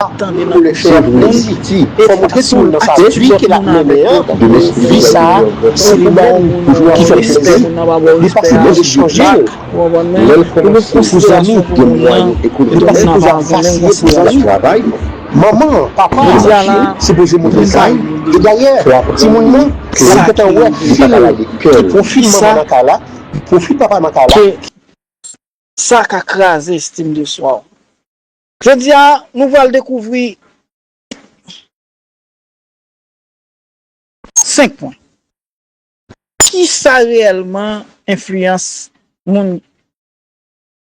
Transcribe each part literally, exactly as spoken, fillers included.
ap tande nan bouch lòt moun, e fason atitid lòt moun avèk yo, tankou fi sa a, se li menm ki fè l plezi, li pa sipòte chanje l. Ou konprann mwen? Ou gon konsiderasyon pou moun nan, epi moun nan pa gen menm konsiderasyon. Manman, papa, jodi a la, sipoze montre sa. E dayè, timoun nan, si l gentan wè fi l ki pwofil manman nan kay la, pwofil papa nan kay la, ke sa ka kraze estime de swa w. Jodi a, nou pral dekouvri senk pwen. Kisa reyèlman enfliyans moun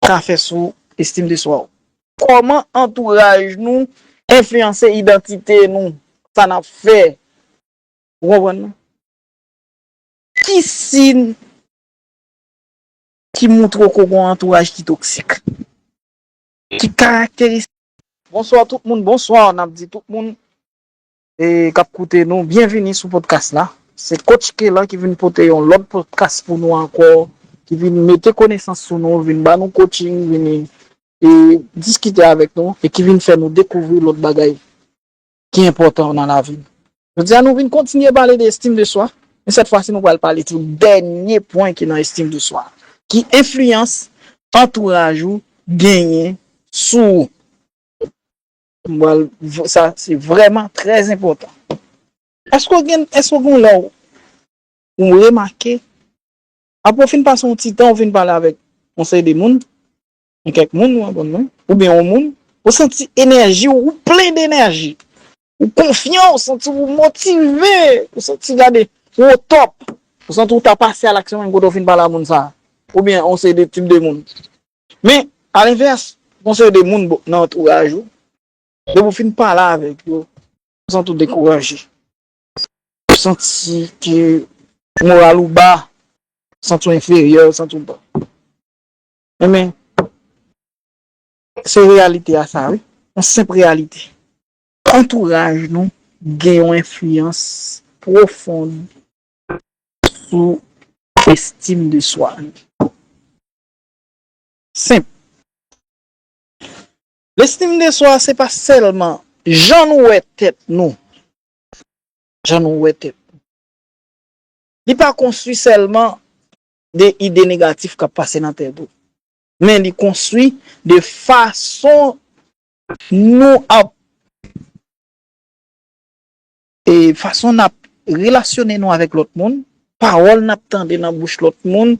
ka fè sou estime de swa w? Kòman antouraj nou enfliyanse idantite nou, sa n ap fè? Ou konprann non? Ki siy ki montre w ke w gen yon antouraj ki toksik? Ki karakteristik? Bonswa tout moun, bonswa, n ap di tout moun, e, k ap koute nou, byenvini sou podcast la. Se Coach Kelan ki vin pote yon lòt podcast pou nou ankò, ki vin mete konesans sou nou, vin ba nou coaching, vin, e, diskite avèk nou, e ki vin fè nou dekouvri lòt bagay ki enpòtan nan lavi n. Jodi a, nou vin kontinye pale de estime de swa, men sèt fwa si nou pral pale sou dènye pwen ki nan estime de swa, ki enfliyans antouraj ou genyen sou ou. M pral, sa, se vrèman trè enpòtan. Èske w gen, èske w gen lè w, ou remake, apre w fin pase yon ti tan, ou fin pale avèk yon seri de moun, yon kèk moun, ou konprann mwen, oubyen yon moun, ou santi enèji w, ou plen d enèji, ou konfyan, ou santi w motive, ou santi gade, ou o top, ou santi w ta pase a laksyon menm kote w fin pale a moun sa a, oubyen yon seri de tip de moun. Men, alenvès, gon seri de moun bo- nan antouraj ou, depi w fin pale avèk yo, ou santi w dekouraje. Ou santi ke moral ou ba, ou santi w enferyè, ou santi w ba. Enben, se reyalite a sa, wi. Yon senp reyalite. Antouraj nou gen yon enfliyans pwofon sou estim de swa nou. Senp. Lestim de swa, se pa sèlman jan nou wè tèt nou. Jan nou wè tèt nou. Li pa konstwi sèlman de ide negatif k ap pase nan tèt ou. Men li konstwi de fason nou ap e fason n ap relasyone nou avèk lòt moun, pawòl n ap tande nan bouch lòt moun,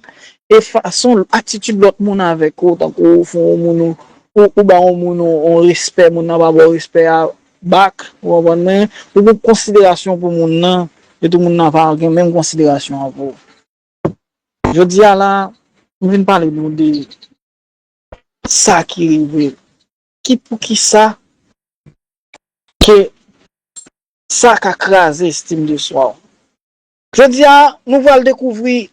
e fason, atitid lòt moun avèk ou, tankou ou fè yon moun, ou, ou, ou ba yon moun yon, yon respè, moun nan pa ba w respè a back, ou konprann mwen? Ou gen konsiderasyon pou moun nan, e tou moun nan pa gen menm konsiderasyon an pou ou. Jodi a la, m vin pale nou de sa ki rive. Ki poukisa ke sa ka kraze estim de swa w. Jodi a, nou pral dekouvri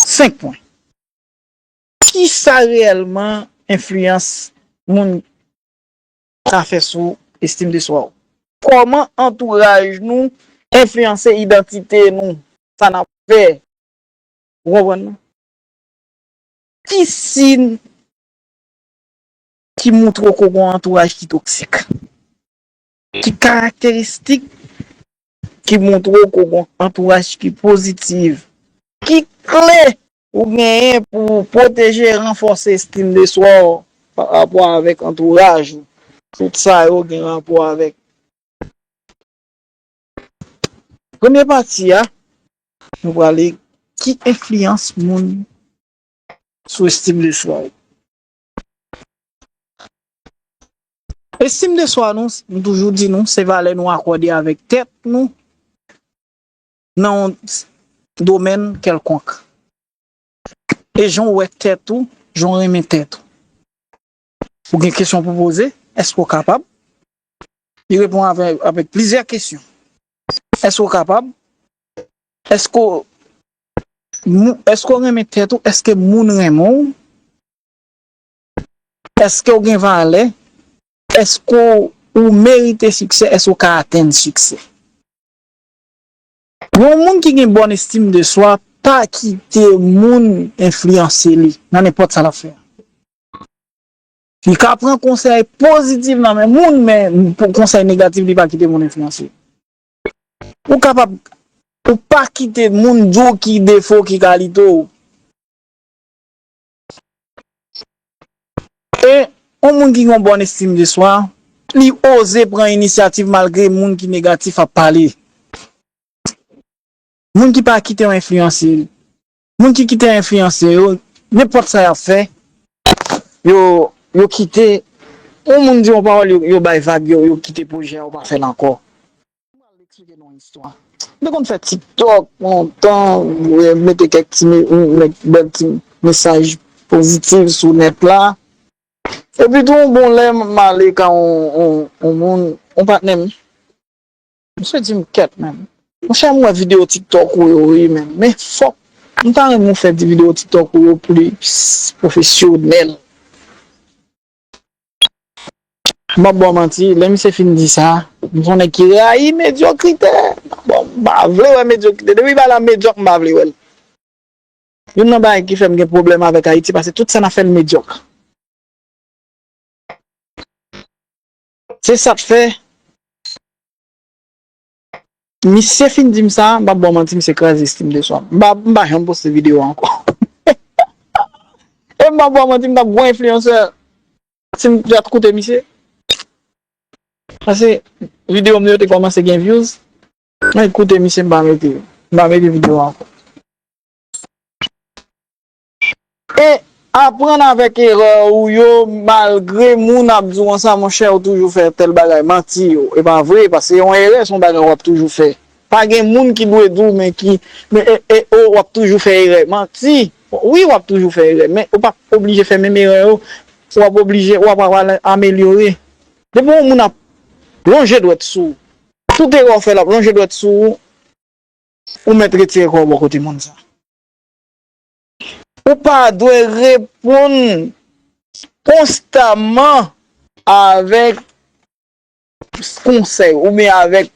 senk pwen. Kisa reyèlman enfliyans moun ka fè sou estim de swa w? Kòman antouraj nou enfliyanse idantite nou, sa n ap fè? Ou konprann non? Ki siy ki montre w ke w gen yon antouraj ki toksik? Ki karakteristik ki montre w ke w gen yon antouraj ki pozitif? Ki kle ou genyen pou pwoteje, ranfòse estim de swa w pa rapò avèk antouraj ou? Tout sa yo gen rapò avèk. Premye pati a, nou prale ki enfliyans moun sou estim de swa yo. Estim de swa nou, m toujou di nou, se valè nou akòde avèk tèt nou nan yon domèn kèlkonk. E jan w wè tèt ou, jan w renmen tèt ou. Ou gen kesyon pou poze, èske w kapab? Li reponn avè, avèk plizyè kesyon. Èske w kapab? Èske w, mou- èske w renmen tèt ou? Èske moun renmen w? Èske w gen valè? Èske w, ou merite siksè? Èske w ka atenn siksè? Yon moun ki gen bòn estim de swa pa kite moun enfliyanse li nan nenpòt sa l ap fè. Li ka pran konsèy pozitif nan men moun, men pou konsèy negatif, li pa kite moun enfliyanse. Ou kapab, ou pa kite moun di w ki defo, ki kalite w. E yon moun ki gen yon bòn estim de swa, li oze pran inisyativ malgre moun ki negatif ap pale. Moun ki pa kite yo enfliyanse. Moun ki kite enfliyanse yo, nenpòt sa y ap fè, yo, yo kite. Yon moun di yon pawòl, yo, yo bay vag, yo, yo kite pwojè a, yo pa fè l ankò. Mwen al eksplike nou yon istwa. M te konn fè TikTok lontan, mete kèk ti me- m- bèl ti mesaj pozitif sou nèt la. Epi tou, yon bon lè, m ale ka yon, yon, yon moun, yon patnè m. Misye di m, "Kèt, menm. Monchè, m wè videyo TikTok ou yo, wi, menm. Men fòk, m ta renmen w fè ti videyo TikTok ou yo plis pwofesyonèl." M ap ba w manti, lè misye fin di sa, m se yon nèg ki rayi medyokrite. Bon, m pa vle wè medyokrite. Depi bagay la medyòk, m pa vle wè l. Youn nan bagay ki fè m gen pwoblèm avèk Ayiti, paske tout sa n ap fè l medyòk. Se sa k fè, misye fin di m sa, m p ap ba w manti, misye kraze estim de swa m. M pa, m pa janm poste videyo ankò. E m p ap ba w manti, m t ap gwo enfliyansè. Si m t ap koute misye. Paske videyo m yo te kòmanse gen views. Mwen koute misye, m pa mete, m pa mete videyo ankò. E aprann avèk erè ou yo, malgre moun ap di w konsa, monchè, ou toujou fè tèl bagay, manti yo. E pa vre, paske yon erè se yon bagay w ap toujou fè. Pa gen moun ki dwe di w, men ki, men, e, e, o, w ap toujou fè erè. Manti. Wi, w ap toujou fè erè, men ou p ap oblije fè menm erè yo. W ap oblije, w ap, w ap al amelyore. Depi yon moun ap lonje dwèt sou ou, tout erè w fè, l ap lonje dwèt sou ou, ou mèt retire kò w bò kote moun sa. Ou pa dwe reponn konstaman avèk konsèy oubyen avèk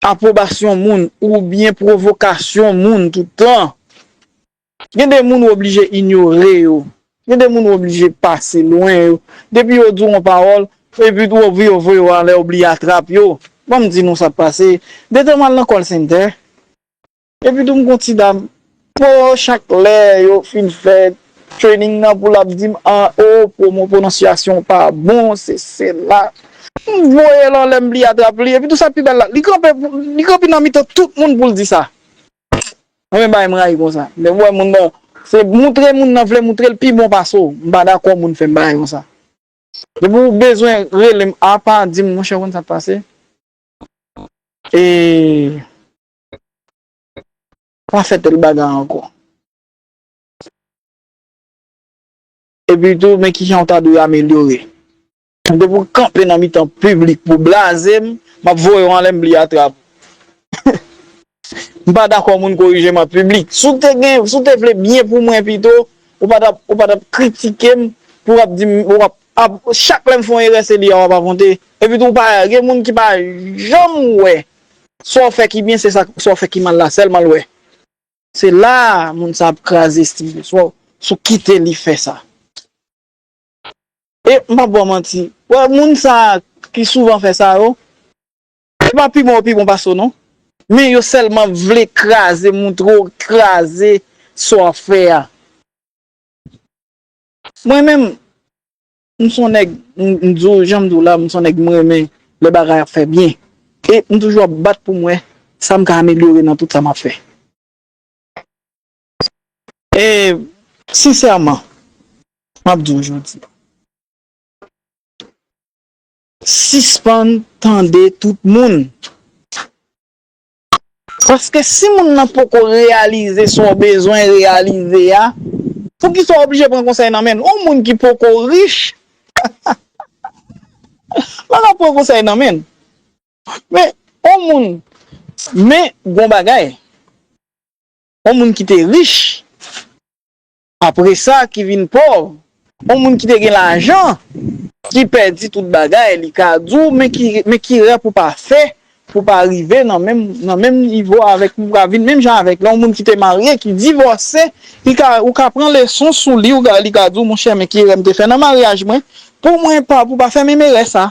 apwobasyon moun oubyen pwovokasyon moun tout tan. Gen de moun ou oblije inyore yo. Gen de moun ou oblije pase lwen yo. Depi yo di w yon pawòl, epi tou yo voye yo anlè, obliye atrap yo. Ban m di nou sa k pase. De tan m al nan call center, epi tou m gon ti dam, po, chak lè yo fin fè training nan pou l ap di m, "Ah, o, pwomo pwononsyasyon w pa bon, se, se la." M voye l anlè, m bliye atrap li, epi tou sa pi bèl la. Li kanpe, li kanpe nan mitan tout moun pou l di sa. Mwen menm bagay m rayi konsa. Lè m wè moun nan, se moutre moun nan vle moutre l pi bon pase w. M pa dakò moun fè m bagay konsa. Depi w bezwen rele m apa, di m, "Monchè, w konn sa k pase? E pa fè tèl bagay ankò." Epi tou, men kijan w ta dwe amelyore. Depi w kanpe nan mitan piblik pou blaze m, m ap voye w anlè, m bliye atrap. M pa dakò moun korije m an piblik. Si w te gen, si w te vle byen pou mwen pito, ou pa t ap, ou pa t ap kritike m, pou w ap di m, ou ap, ap, chak lè m fè yon erè, se li a w ap avonte. Epi tou, w pa, gen moun ki pa janm wè sa w fè ki byen, se sa, sa w fè ki mal la, sèlman l wè. Se la moun sa ap kraze estim de swa w, si w kite li fè sa. E m p ap ba w manti, wè, moun sa ki souvan fè sa yo, se pa pi bon yo pi bon pase w non. Men yo sèlman vle kraze, moutre w kraze sa w ap fè a. Mwen menm, m se yon nèg, m, m di w, jan m di w la, m se yon nèg m renmen lè bagay ap fè byen. E m toujou ap bat pou m wè sa m ka amelyore nan tout sa m ap fè. E, sensèman, m ap di w jodi, sispann tande tout moun. Paske si moun nan poko reyalize sa w bezwen reyalize a, poukisa w oblije pran konsèy nan men l? Yon moun ki poko rich, pa ka pran konsèy nan men l. Men, yon moun, men, gon bagay. Yon moun ki te rich, apre sa, ki vin pòv. Yon moun ki te gen lajan, ki pèdi tout bagay, li ka di w, men ki, men ki rèv ou pa fè pou w pa rive nan menm, nan menm nivo avèk, pou w pa vin menm jan avèk. Lè yon moun ki te marye, ki divòse, li ka, ou ka pran leson sou li, ou ka, li ka di w, monchè, men ki erè m te fè nan maryaj mwen, pou mwen pa, pou pa fè menm erè sa.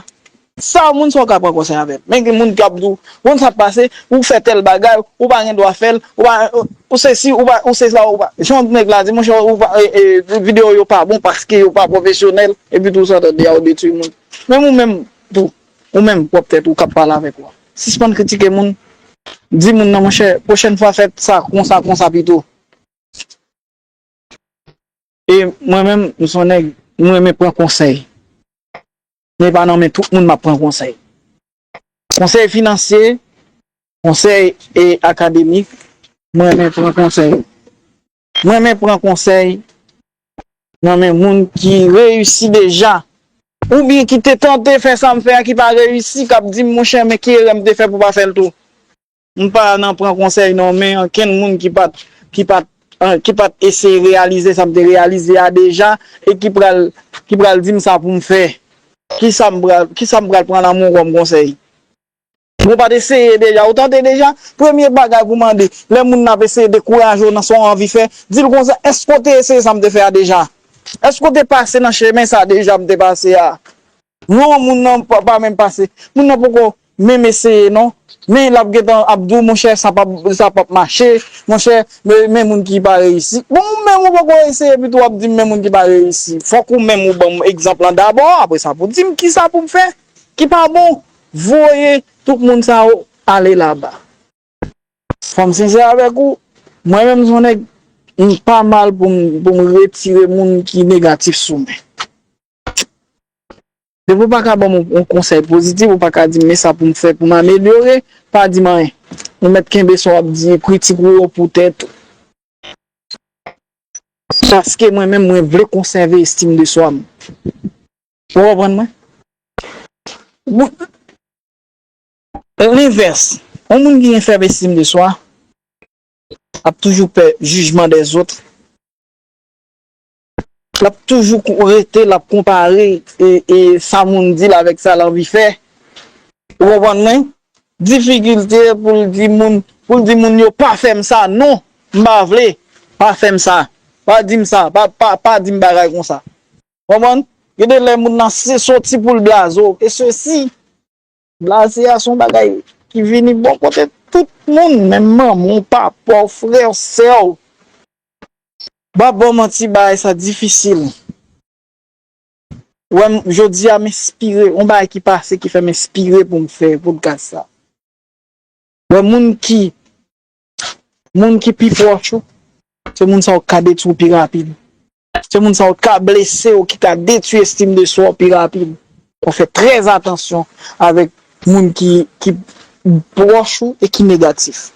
Sa, moun sa w ka pran konsèy avè l. Men gen moun k ap di w, konn sa k pase, ou fè tèl bagay, ou pa gen dwa fè l, ou pa, ou sesi, ou pa, ou se sa, ou pa. Jan nèg la di, monchè, ou pa, e, e, videyo yo pa bon paske yo pa pwofesyonèl, epi tou sa tande a, ou detwi moun. Menm ou menm, tou, ou menm, pwòp tèt ou k ap pale avèk ou a. Sispann kritike moun, di moun nan, monchè, pwochèn fwa fè sa, konsa, konsa pito. E mwen menm, m se yon nèg, m renmen pran konsèy. Men pa nan men tout moun m ap pran konsèy. Konsèy finansye, konsèy, e, akademik, m renmen pran konsèy. M renmen pran konsèy nan men moun ki reyisi deja, oubyen ki te tante fè sa m fè a, ki pa reyisi, k ap di m, monchè, men ki erè m te fè pou w pa fè l tou. M pa nan pran konsèy nan men ankenn moun ki pa t, ki pa t, eh, ki pa t eseye reyalize sa m te reyalize a deja e ki pral, ki pral di m sa pou m fè. Kisa m pral, kisa m pral pran nan men w kòm konsèy? Ou pa t eseye deja, ou tante deja? Premye bagay pou mande, lè moun nan ap eseye dekouraje w nan sa w anvi fè, di l konsa, èske w te eseye sa m te fè a deja? Èske w te pase nan chemen sa deja m te pase a? Non, moun nan pa, pa menm pase. Moun nan poko menm eseye, non. Men l ap gentan ap di w, monchè, sa p ap, sa p ap mache. Monchè, men, men moun ki pa reyisi. Bon, ou menm ou poko eseye, epi tou w ap di m, men moun ki pa reyisi. Fòk ou menm ou ban m egzanp lan dabò, apre sa pou di m kisa pou m fè ki pa bon. Voye tout moun sa yo ale laba. Fò m sensè avèk ou, mwen menm, m se yon nèg, m pa mal pou m, pou m retire moun ki negatif sou mwen. Depi w pa ka ban m yon, yon konsèy pozitif, ou pa ka di m, men sa pou m fè pou m amelyore, pa di m anyen. Ou mèt kenbe sa w ap di, kritik ou yo pou tèt ou. Paske mwen menm, mwen vle konsève estim de swa m. Ou konprann mwen? Ou, lenvès, yon moun ki gen fèb estim de swa ap toujou pè jijman dèzòt. L ap toujou ko-, rete, l ap konpare, e, e sa moun di l avèk sa l anvi fè. Ou konprann mwen? Difikilte pou l di moun, pou l di moun yo pa fè m sa, non, m pa vle, pa fè m sa, pa di m sa, pa, pa, pa di m bagay konsa. Konprann? Gen de lè moun nan se soti pou l blaze w, e sesi, blaze a se yon bagay ki vini bò kote tout moun, menm manman w, papa w, frè w, sè w. M pa ba w manti, bagay sa difisil. Wè, m, jodi a, m enspire, yon bagay ki pase ki fè m enspire pou m fè podcast sa. Wè, moun ki, moun ki pi pwòch ou, se moun sa yo k ka detwi w pi rapid. Se moun sa yo k ka blese w, ki ka detwi estim de swa w pi rapid. Fò w fè trè atansyon avèk moun ki, ki pwòch ou e ki negatif.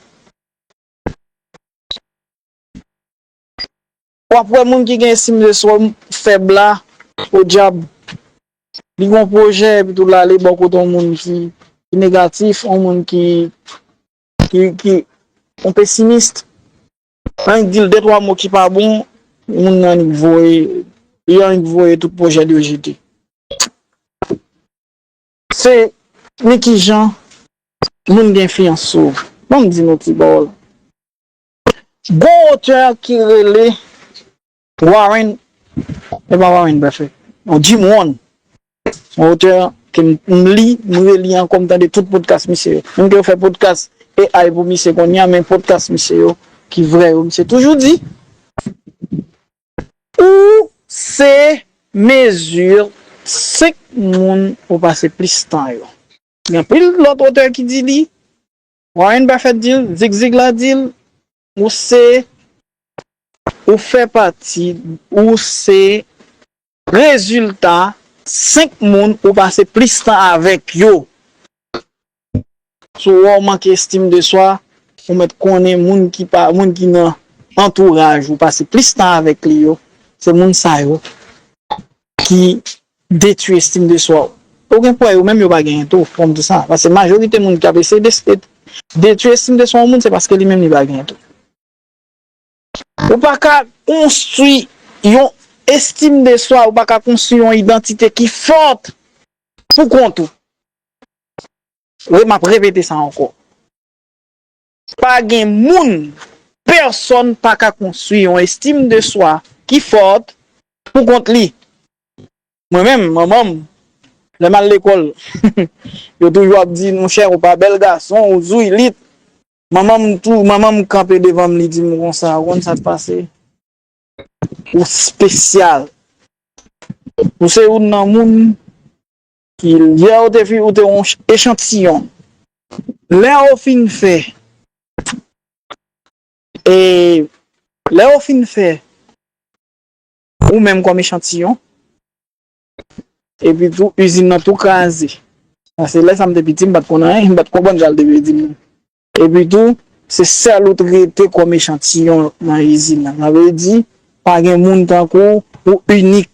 W ap wè moun ki gen estim de swa fèb la, podyab, li gen yon pwojè, epi tou l ale bò kote yon moun ki, ki negatif, yon moun ki, ki, ki, yon pesimis. Annik di l de twa mo ki pa bon, moun nan annik voye, yo annik voye tout pwojè l yo jete. Se men kijan moun gen enfliyans sou ou. Ban m di nou ti bawòl. Gon otè ki rele Warren, e pa Warren Buffett, non, Jim Rohn. Yon otè ke m, m li, m reli ankò, m tande tout podcast misye yo. Menm ke yo fè podcast A I pou misye kounye a, men podcast misye yo ki vrè yo, misye toujou di, ou se mezi senk moun ou pase plis tan yo. Gen anpil lòt otè ki di li, Warren Buffett di l, Zig Ziglar di l, ou se, ou fè pati, ou se rezilta senk moun ou pase plis tan avèk yo. Si w wè w manke estim de swa, ou mèt konnen moun ki pa, moun ki nan antouraj ou pase plis tan avèk li yo, se moun sa yo ki detwi estim de swa w. Ou gen pwè yo menm yo pa genyen tou, fò m di sa. Paske majorite moun k ap eseye de, detwi estim de swa yon moun, se paske li menm li pa genyen tou. Ou pa ka konstwi yon estim de swa, ou pa ka konstwi yon idantite ki fòt pou kont ou. Wi, m ap repete sa ankò. Pa gen moun, pèsonn pa ka konstwi yon estime de soi ki fòt pou kont li. Mwen menm, manman m, lè m al lekòl, yo toujou ap di, "Monchè, ou pa bèl gason, ou zouilit." Manman m tou, manman m kanpe devan m, li di m konsa, "Ou konn sa k pase? Ou espesyal. Ou se youn nan moun ki, lè ou te fi, ou te yon echantiyon. Lè ou fin fè, e, lè ou fin fè, ou menm kòm echantiyon, epi tou, izin nan tou kraze." Paske lè sa m te piti, m pa t konn anyen, m pa t konprann sa l te vle di m. Epi tou, se sèl ou t rete kòm echantiyon nan izin nan. Sa vle di, pa gen moun tankou w, ou inik.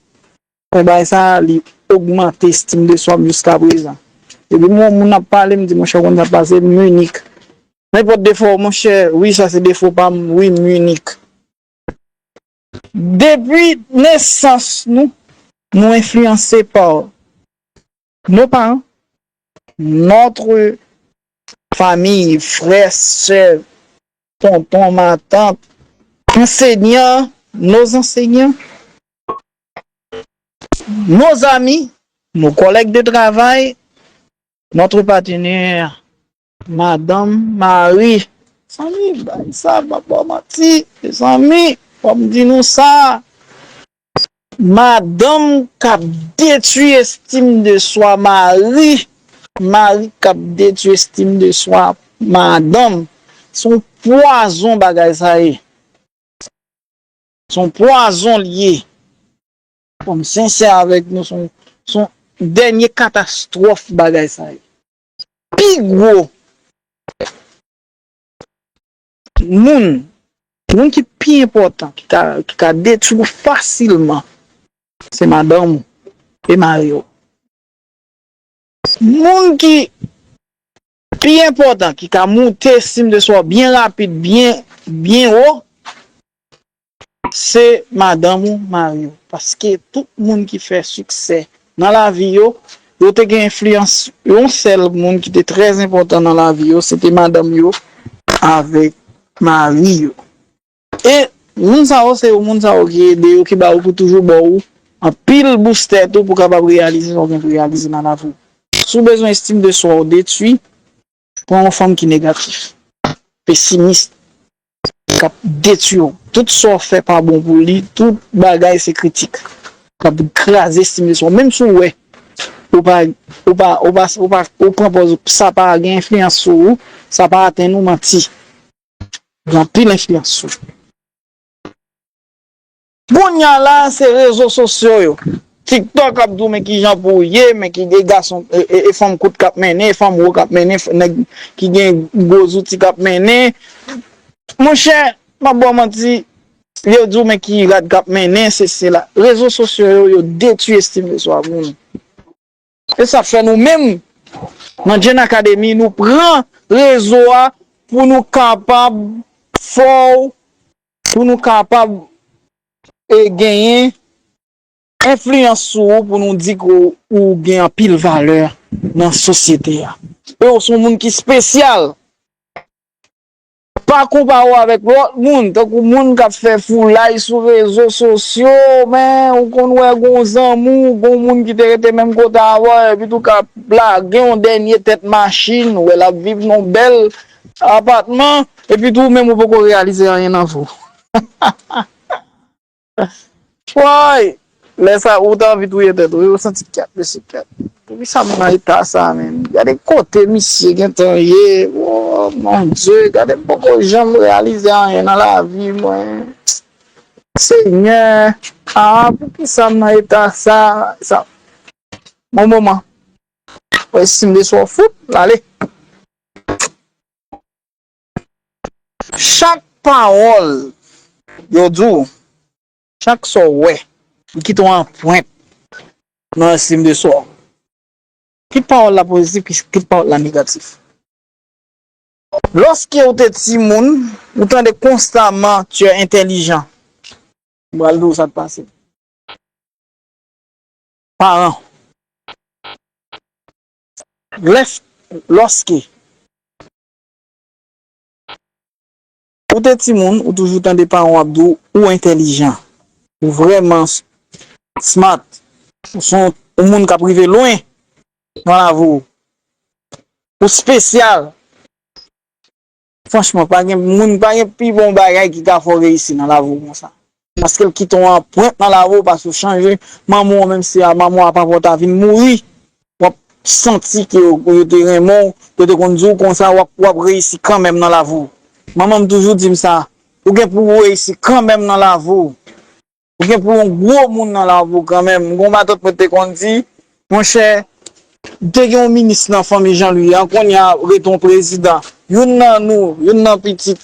Fè bagay sa, li ogmante estime de soi m jiska prezan. Epi m wè yon moun ap pale, m di, "Monchè, ou konn sa k pase, m inik." Nenpòt defo, monchè, wi, sa se defo pa m, wi, m inik. Depi nesans nou, nou enfliyanse pa nos parents, notre famille, frères, sœurs, tonton, ma tante, enseignants, nos enseignants, nos amis, nos collègues de travail, notre partenaire, madanm, mari. Mezanmi, bay sa, m ap ba w manti. Mezanmi, fò m di nou sa. Madanm k ap detwi estime de swa mari. Mari k ap detwi estime de swa madanm. Se yon pwazon bagay sa ye. Se yon pwazon li ye. Fò m sensè avèk nou, se yon, se yon dènye katastwòf bagay sa ye. Pi gwo moun, moun ki pi enpòtan, ki ka, ki ka detwi w fasilman, se madanm ou e mari w. Moun ki pi enpòtan, ki ka moute estime de swa w byen rapid, byen, byen wo, se madanm ou, mari w. Paske tout moun ki fè siksè nan lavi yo, yo te gen enfliyans, yon sèl moun ki te trè enpòtan nan lavi yo, se te madanm yo avèk mari yo. E moun sa yo, se yo moun sa yo ki ede yo, ki ba yo, ki toujou ba w anpil boustè tou pou w kapab reyalize sa w gen pou reyalize nan lavi w. Si w bezwen estime de swa w detwi, pran yon fanm ki negatif, pesimis, k ap detwi w. Tout sa w fè pa bon pou li, tout bagay se kritik. K ap kraze estime de swa w. Menm si w wè, ou pa, ou pa, ou pa, ou pa, ou pran pòz, sa pa gen enfliyans sou ou, sa pa atenn ou, manti. Gen anpil enfliyans sou ou. Kounye a la, se rezo sosyo yo. TikTok ap di w, men kijan pou w ye, men ki de gason, e, e, e fanm kout k ap mennen, e fanm wo k ap mennen, f-, nèg ki gen gwo zouti k ap mennen. Monchè, m ap ba w manti, yo di w, men ki rad k ap mennen, se, se la. Rezo sosyo yo, yo detwi estime de swa moun. E sa fè nou menm, nan Djenn Akademi, nou pran rezo a pou nou kapab fè w, pou nou kapab, e, genyen enfliyans sou ou, pou nou di ke ou, ou gen anpil valè nan sosyete a. E w se yon moun ki espesyal. Pa konpare w avèk lòt moun, tankou moun k ap fè foulay sou rezo sosyo, men ou konn wè gon zanmi w, gon moun ki te rete menm kote avè w, epi tou k ap lage yon dènye tèt machin, ou wè l ap viv nan yon bèl apatman, epi tou ou menm ou poko reyalize anyen nan vi w. Woy! Lè sa, ou ta anvi touye tèt ou, wi, ou santi kèt, mesye, kèt. Poukisa m nan eta sa, menm? Gade kote misye gentan ye. Oh, mon Dieu, gade m poko janm reyalize anyen nan lavi mwen. Senyè, ah, poukisa m nan eta sa? Sa, yon moman, ou estime de swa w fout, l ale. Chak pawòl yo di w, chak sa w wè, li kite yon anprent nan estime de swa w. Kit pawòl la pozitif, kit pawòl la negatif. Lòske w te timoun, ou tande konstaman, "Tu es intelligent." M pral di w sa k pase. Paran. Lè, lòske ou te timoun, ou toujou tande paran w ap di w ou entèlijan, ou vrèman s- smart, ou se yon, yon moun k ap rive lwen nan lavi w, ou spesyal. Franchman, pa gen moun, pa gen pi bon bagay ki ka fè w reyisi nan lavi w konsa. Paske l kite yon anprent nan lavi w, paske w chanje manman w, menm si a manman w a pa pou ta vin mouri, w ap santi ke yo, yo te renmen w, yo te konn di w konsa, w ap, w ap reyisi kanmenm nan lavi w. Manman m toujou di m sa, ou gen pou w reyisi kanmenm nan lavi w. Ou gen pou yon gwo moun nan lavi w kanmenm. M gon matant mwen te konn di, monchè, te gen yon minis nan fanmi Jean Louis an, kounye a rete yon prezidan. Youn nan nou, youn nan pitit,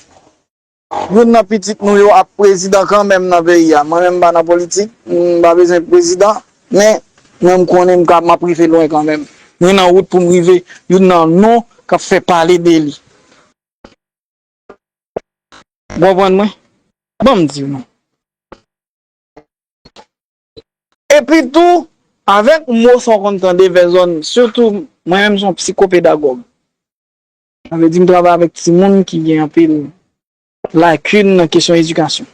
youn nan pitit nou yo ap prezidan kanmenm nan peyi a. Mwen menm m pa nan politik, m pa bezwen prezidan, men mwen m konnen m ka, m ap rive lwen kanmenm. Mwen nan wout pou m rive youn nan non k ap fè pale de li. Ou konprann mwen? Ban m di w non. Epi tou, avèk mo sa w konn tande vè zòn, sitou mwen menm se yon psikopedagòg. Sa vle di m travay avèk timoun ki gen anpil lakin nan kesyon edikasyon.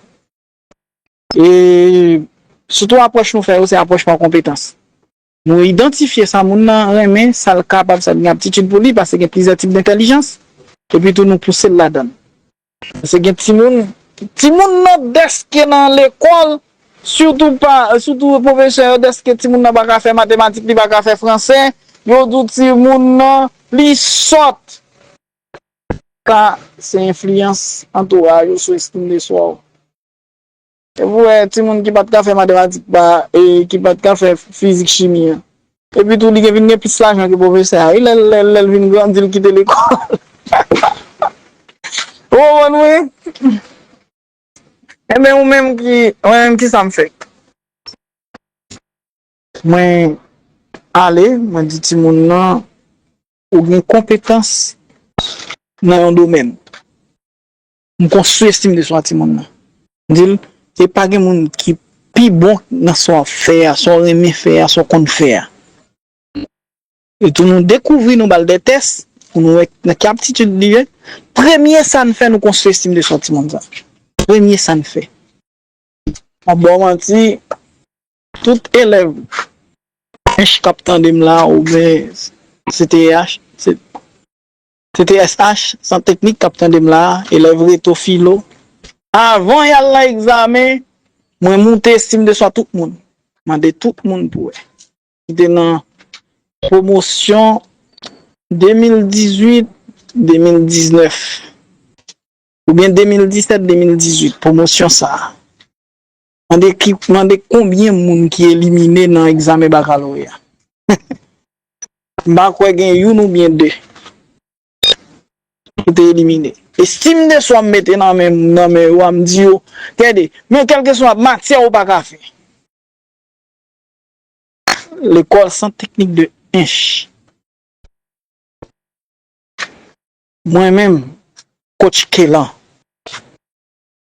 E sitou apwòch nou fè yo, se apwòch pa konpetans. Nou idantifye sa moun nan renmen, sa l kapab, sa l gen aptitid pou li, paske gen plizyè tip dentèlijans, epi tou nou pouse l ladan l. Paske gen timoun, timoun nan dèske nan lekòl, sitou pa, sitou pwofesè yo, dèske timoun nan pa ka fè matematik, li pa ka fè fransè, yo di w timoun nan, li sòt. Sa, se enfliyans antouraj ou sou estim de swa w. Epi w wè timoun ki pa t ka fè matematik pa, e ki pa t ka fè fizik, chimi an. Epi tou, li gen vin gen plis lajan ke pwofesè a, wi, lè, lè, lè l vin grandi, l kite lekòl. Ou konprann mwen? Enben, ou menm ki, mwen menm, ki sa m fè? Mwen ale, mwen di timoun nan, ou gen konpetans nan yon domèn. M konstwi estim de swa timoun nan. M di l, e pa gen moun ki pi bon nan sa w ap fè a, sa w renmen fè a, sa w konn fè a. E tou nou dekouvri, nou ba l de tès, pou nou wè nan ki aptitid li ye. Premye sa n fè, nou konstwi estim de swa timoun sa. Premye sa n fè. M ap ba w manti, tout elèv ench k ap tande m la, oubyen C T H, C-, C T S H, sant teknik k ap tande m la, elèv reto filo, avan y al nan egzamen, mwen moute estim de swa tout moun. Mande tout moun pou wè. Ki te nan pwomosyon de mil dizuit, de mil diznèf, oubyen de mil disèt, de mil dizuit, pwomosyon sa a. Mande ki, mande konbyen moun ki elimine nan egzamen bakaloreya. M pa kwè gen youn oubyen de ki te elimine. Estim de swa m mete nan men, nan men yo a, m di yo, gade, men kèlkeswa matyè ou pa ka fè. Lekòl sant teknik de Ench. Mwen menm, coach Kelan,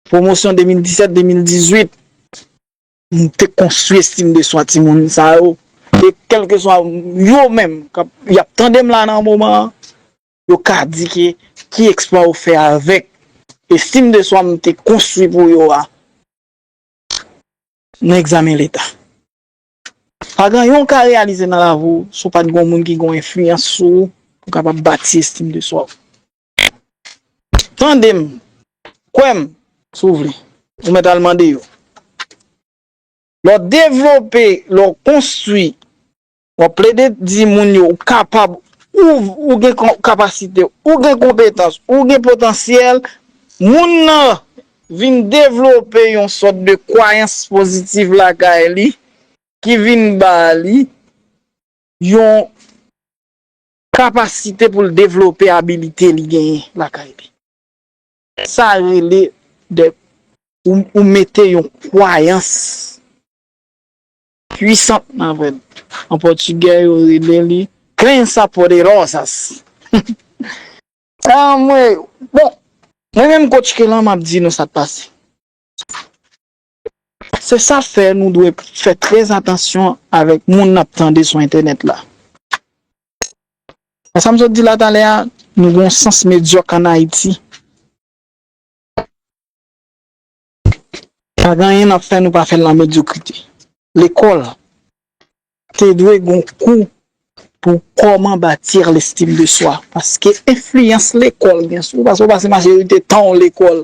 pwomosyon de mil disèt, de mil dizuit, m te konstwi estim de swa timoun sa yo. E kèlkeswa yo menm, k ap, y ap tande m la nan moman an, yo ka di ke ki eksplwa yo fè avèk estim de swa m te konstwi pou yo a nan egzamen leta. Pa gen anyen w ka reyalize nan lavi w si w pa t gen yon moun ki gen yon enfliyans sou ou pou w kapab bati estim de swa w. Tande m, kwè m, si w vle, ou mèt al mande yo. Lè w devlope, lè w konstwi, w ap plede di moun yo ou kapab, ou, ou gen kon-, kapasite, ou gen konpetans, ou gen potansyèl, moun nan vin devlope yon sòt de kwayans pozitif lakay li ki vin ba li yon kapasite pou l devlope abilite li genyen lakay li. Sa rele de, ou, ou mete yon kwayans pwisant nan vre l. An pòtigè, yo rele li crença poderosas. Ah, mwen, bon, mwen menm coach Kelan, m ap di nou sa k pase. Se sa fè nou dwe fè trè atansyon avèk moun n ap tande sou entènèt la. Sa m sot di la talè a, nou gen yon sans medyòk ann Ayiti. Pa gen anyen n ap fè, nou pa fè l nan medyokrite. Lekòl te dwe gen yon kou pou kòman bâtir l'estime de soi. Paske enfliyans lekòl gen sou ou, paske w pase majorite tan w lekòl.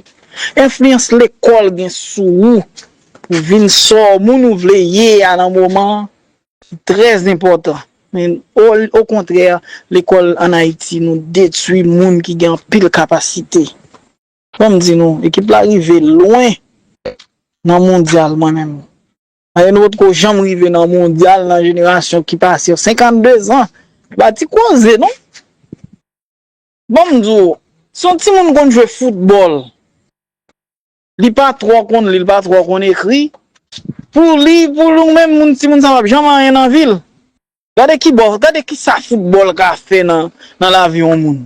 Enfliyans lekòl gen sou ou pou vin sa w moun ou vle ye a nan moman an, ki trè enpòtan. Men o, okontrè, lekòl ann Ayiti, nou detwi moun ki gen anpil kapasite. Ban m di nou, ekip la rive lwen nan mondyal, mwen menm. Paske nou potko janm rive nan mondyal nan jenerasyon ki pase yo. Senkannde zan, pa ti koze, non? Ban m di w, si yon timoun konn jwe foutbòl, li pa twò konn li, li pa twò konn ekri, pou li, pou nou menm, moun, timoun sa p ap janm anyen nan vi l. Gade ki bò, gade ki sa foutbòl ka fè nan, nan lavi yon moun.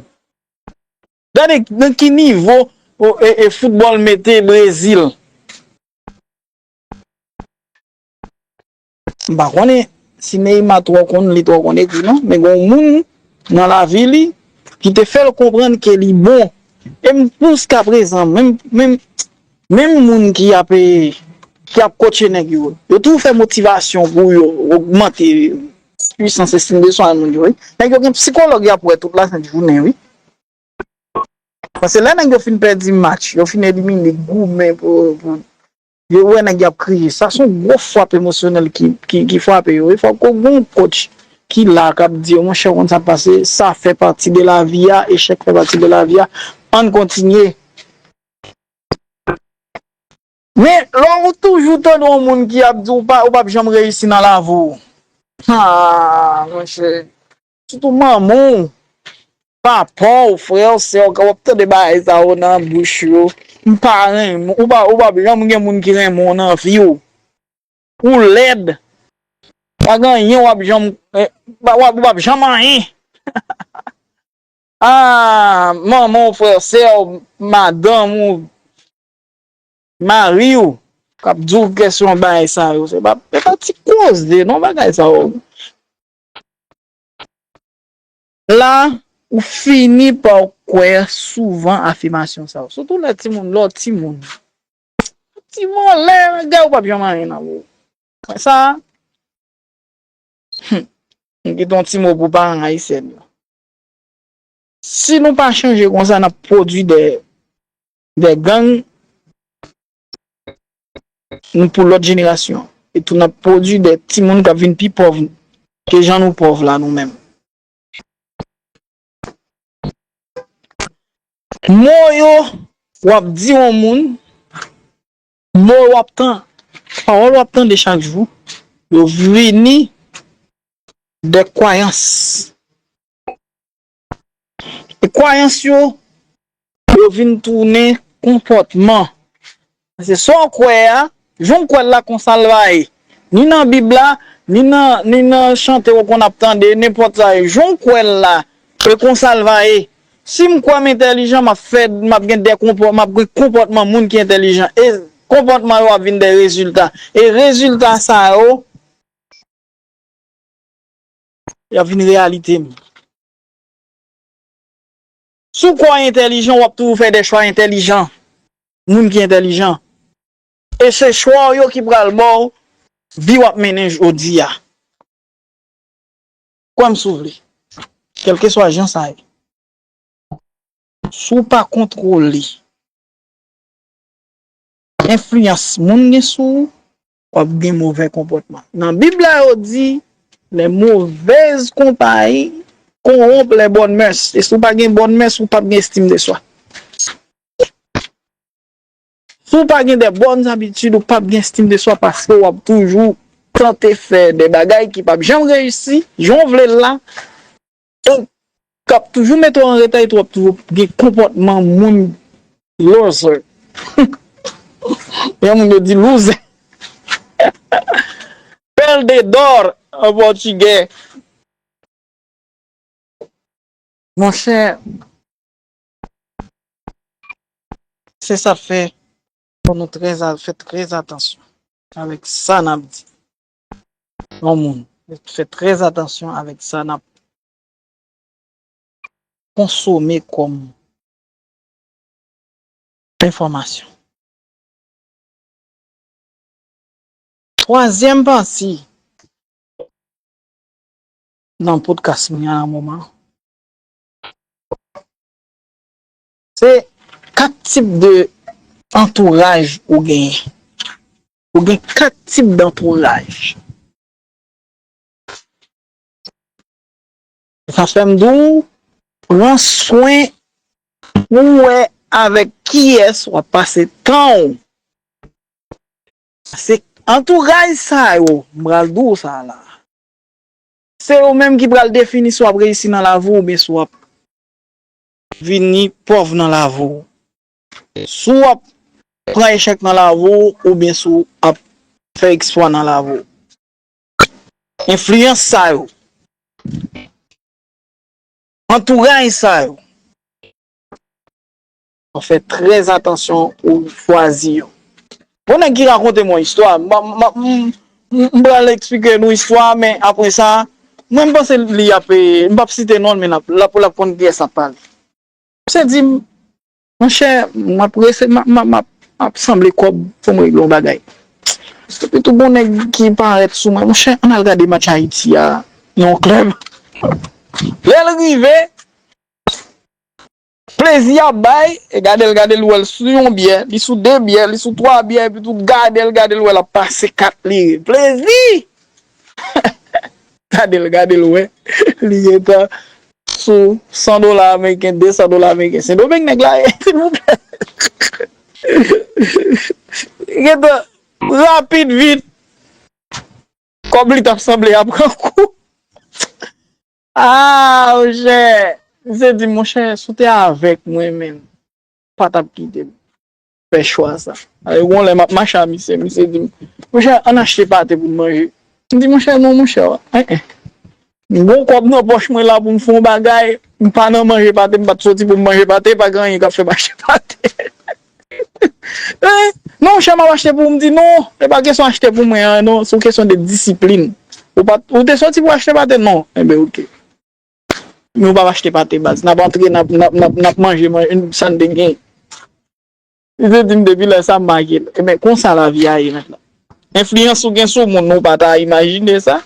Gade nan ki nivo, o, e, e, foutbòl mete Brezil. M pa konnen si Neymar twò konn, li twò konn ekri non, men gen yon moun nan lavi li ki te fè l konprann ke li bon. E m, jiskaprezan, menm, menm, menm moun ki ap, e, ki ap kotche nèg yo, yo toujou fè motivasyon pou yo ogmante pwisans, estime de swa moun yo, wi. Nèg yo gen sikològ y ap wè tout lasent jounen, wi. Paske lè nèg yo fin pèdi match, yo fin elimine, goumen pou, pou, yo wè nèg y ap kriye. Sa se yon gwo frap emosyonèl ki, ki, ki frape yo. Wi, fòk gen yon coach ki la, k ap di yo, monchè, w konn sa k pase, sa fè pati de lavi a, echèk fè pati de lavi a, ann kontinye. Men, lè w toujou tande yon moun ki ap di w pa, ou p ap janm reyisi nan lavi w. Ha, monchè. Sitou manman w, papa w, frè w, sè w, w ap tande bagay sa yo nan bouch yo. M pa renmen w, ou pa, ou p ap janm gen moun ki renmen w nan vi w. Ou lèd. Pa gen anyen w ap janm, eh, pa, w ap, w ap janm anyen. Ah, manman w, frè w, sè w, madanm ou, mari w k ap di w kesyon bagay sa yo. Se pa, se pa ti koze, non, bagay sa yo. La, ou fini pa w kwè souvan afimasyon sa yo. Sitou lè timoun, lè w timoun. Timoun, lè, gade, ou p ap janm anyen nan vi w. Sa, hmm, m kite yon ti mo pou paran ayisyèn yo. Si nou pa chanje konsa, n ap pwodui de, de gang pou lòt jenerasyon. E tou n ap pwodui de timoun k ap vin pi pòv ke jan nou pòv la nou menm. Mo yo w ap di yon moun, mo w ap tan, pawòl w ap tande chak jou, yo vini de kwayans. E kwayans yo, yo vin tounen konpòtman. Paske sa w kwè a, jan w kwè l la, konsa l va ye. Ni nan Bib la, ni nan, ni nan chante w konn ap tande, nenpòt sa ye. Jan w kwè l la, e konsa l va ye. Si m kwè m entèlijan, m ap fè, m ap gen de konpò-, m ap gen konpòtman moun ki entèlijan. E konpòtman yo ap vin de rezilta. E rezilta sa yo, y ap vin reyalite m. Si w kwè w entèlijan, w ap toujou fè de chwa entèlijan. Moun ki entèlijan. E se chwa w yo ki pral ba w vi w ap mennen jodi a. Kwè m si w vle. Kèlkeswa jan sa ye. Si w pa kontwole enfliyans moun gen sou ou, w ap gen movè konpòtman. Nan Bib la, yo di, les mauvaises compagnies corrompent les bonnes mœurs. E si w pa gen bòn mès, ou p ap gen estim de swa. Si w pa gen de bòn zabitid, ou p ap gen estim de swa paske w ap toujou tante fè de bagay ki p ap janm reyisi, jan w vle l la, e k ap toujou mete w an reta, e tou w ap toujou gen konpòtman moun loser. Gen moun yo di loser. Perdedor an pòtigè. Monchè, se sa k fè fò nou trè, fè trè atansyon avèk sa n ap di yon moun. Fè trè atansyon avèk sa n ap konsome kòm enfòmasyon. Twazyèm pati nan podcast mwen an nan moman, se kat tip de antouraj ou genyen. Ou gen kat tip dantouraj. Sa fè m di w, pran swen pou w wè avèk kiyès w ap pase tan w. Se antouraj sa yo, m pral di w sa la. Se yo menm ki pral defini si w ap reyisi nan lavi w oubyen si w ap vini pòv nan lavi w. Si w ap pran echèk nan lavi w oubyen si w ap fè eksplwa nan lavi w. Enfliyans sa yo, antouraj sa yo, fè trè atansyon ou chwazi yo. Gon nèg ki rakonte m yon istwa, m, m, m, m, m pral eksplike nou istwa, men apre sa, mwen m panse li ap, eh, m p ap site non l, men l ap, l ap, l ap konn kiyès m ap pale. Misye di m, monchè, m ap rese, m ap, m ap, m ap, m ap sanble kòb pou m regle yon bagay. Epi tou gon nèg ki parèt sou mwen, monchè, ann al gade match Ayiti a nan yon klèb. Lè l rive, plezi ap bay, e gade l, gade l, wè l sou yon byè, li sou de byè, li sou twa byè, epi tou gade l, gade l, wè l ap pase kat lire. Plezi! Gade l, gade l, wè. Li gentan sou san dola ameriken, de san dola ameriken. Sendomeng nèg la ye, silvouplè. Li gentan rapid, vit. Kòb li t ap sanble ap pran kou. Ah, monchè. Misye di, monchè, si w te avèk mwen menm, pa t ap kite m fè chwa sa. Alò, gon lè m ap mache a misye, misye di m, monchè, ann achte pate pou n manje. M di, monchè, non, monchè, en, en. M gon kòb nan pòch mwen la pou m fè yon bagay, m pa nan manje pate, m pa t soti pou m manje pate, pa gen anyen k ap fè m achte pate. Eh, non, monchè, m ap achte pou ou, m di, non, e pa kesyon achte pou mwen an, non, se yon kesyon de disiplin. Ou pa, ou te soti pou achte pate? Non. Enben, oke. Men ou p ap achte pate, baz. N ap antre, n ap, n ap, n ap, n ap manje, manje sa n te gen. Li te di m depi lè sa m make l. Ebyen, konsa lavi a ye mentnan. Enfliyans ou gen sou moun, ou pa ta imajine sa.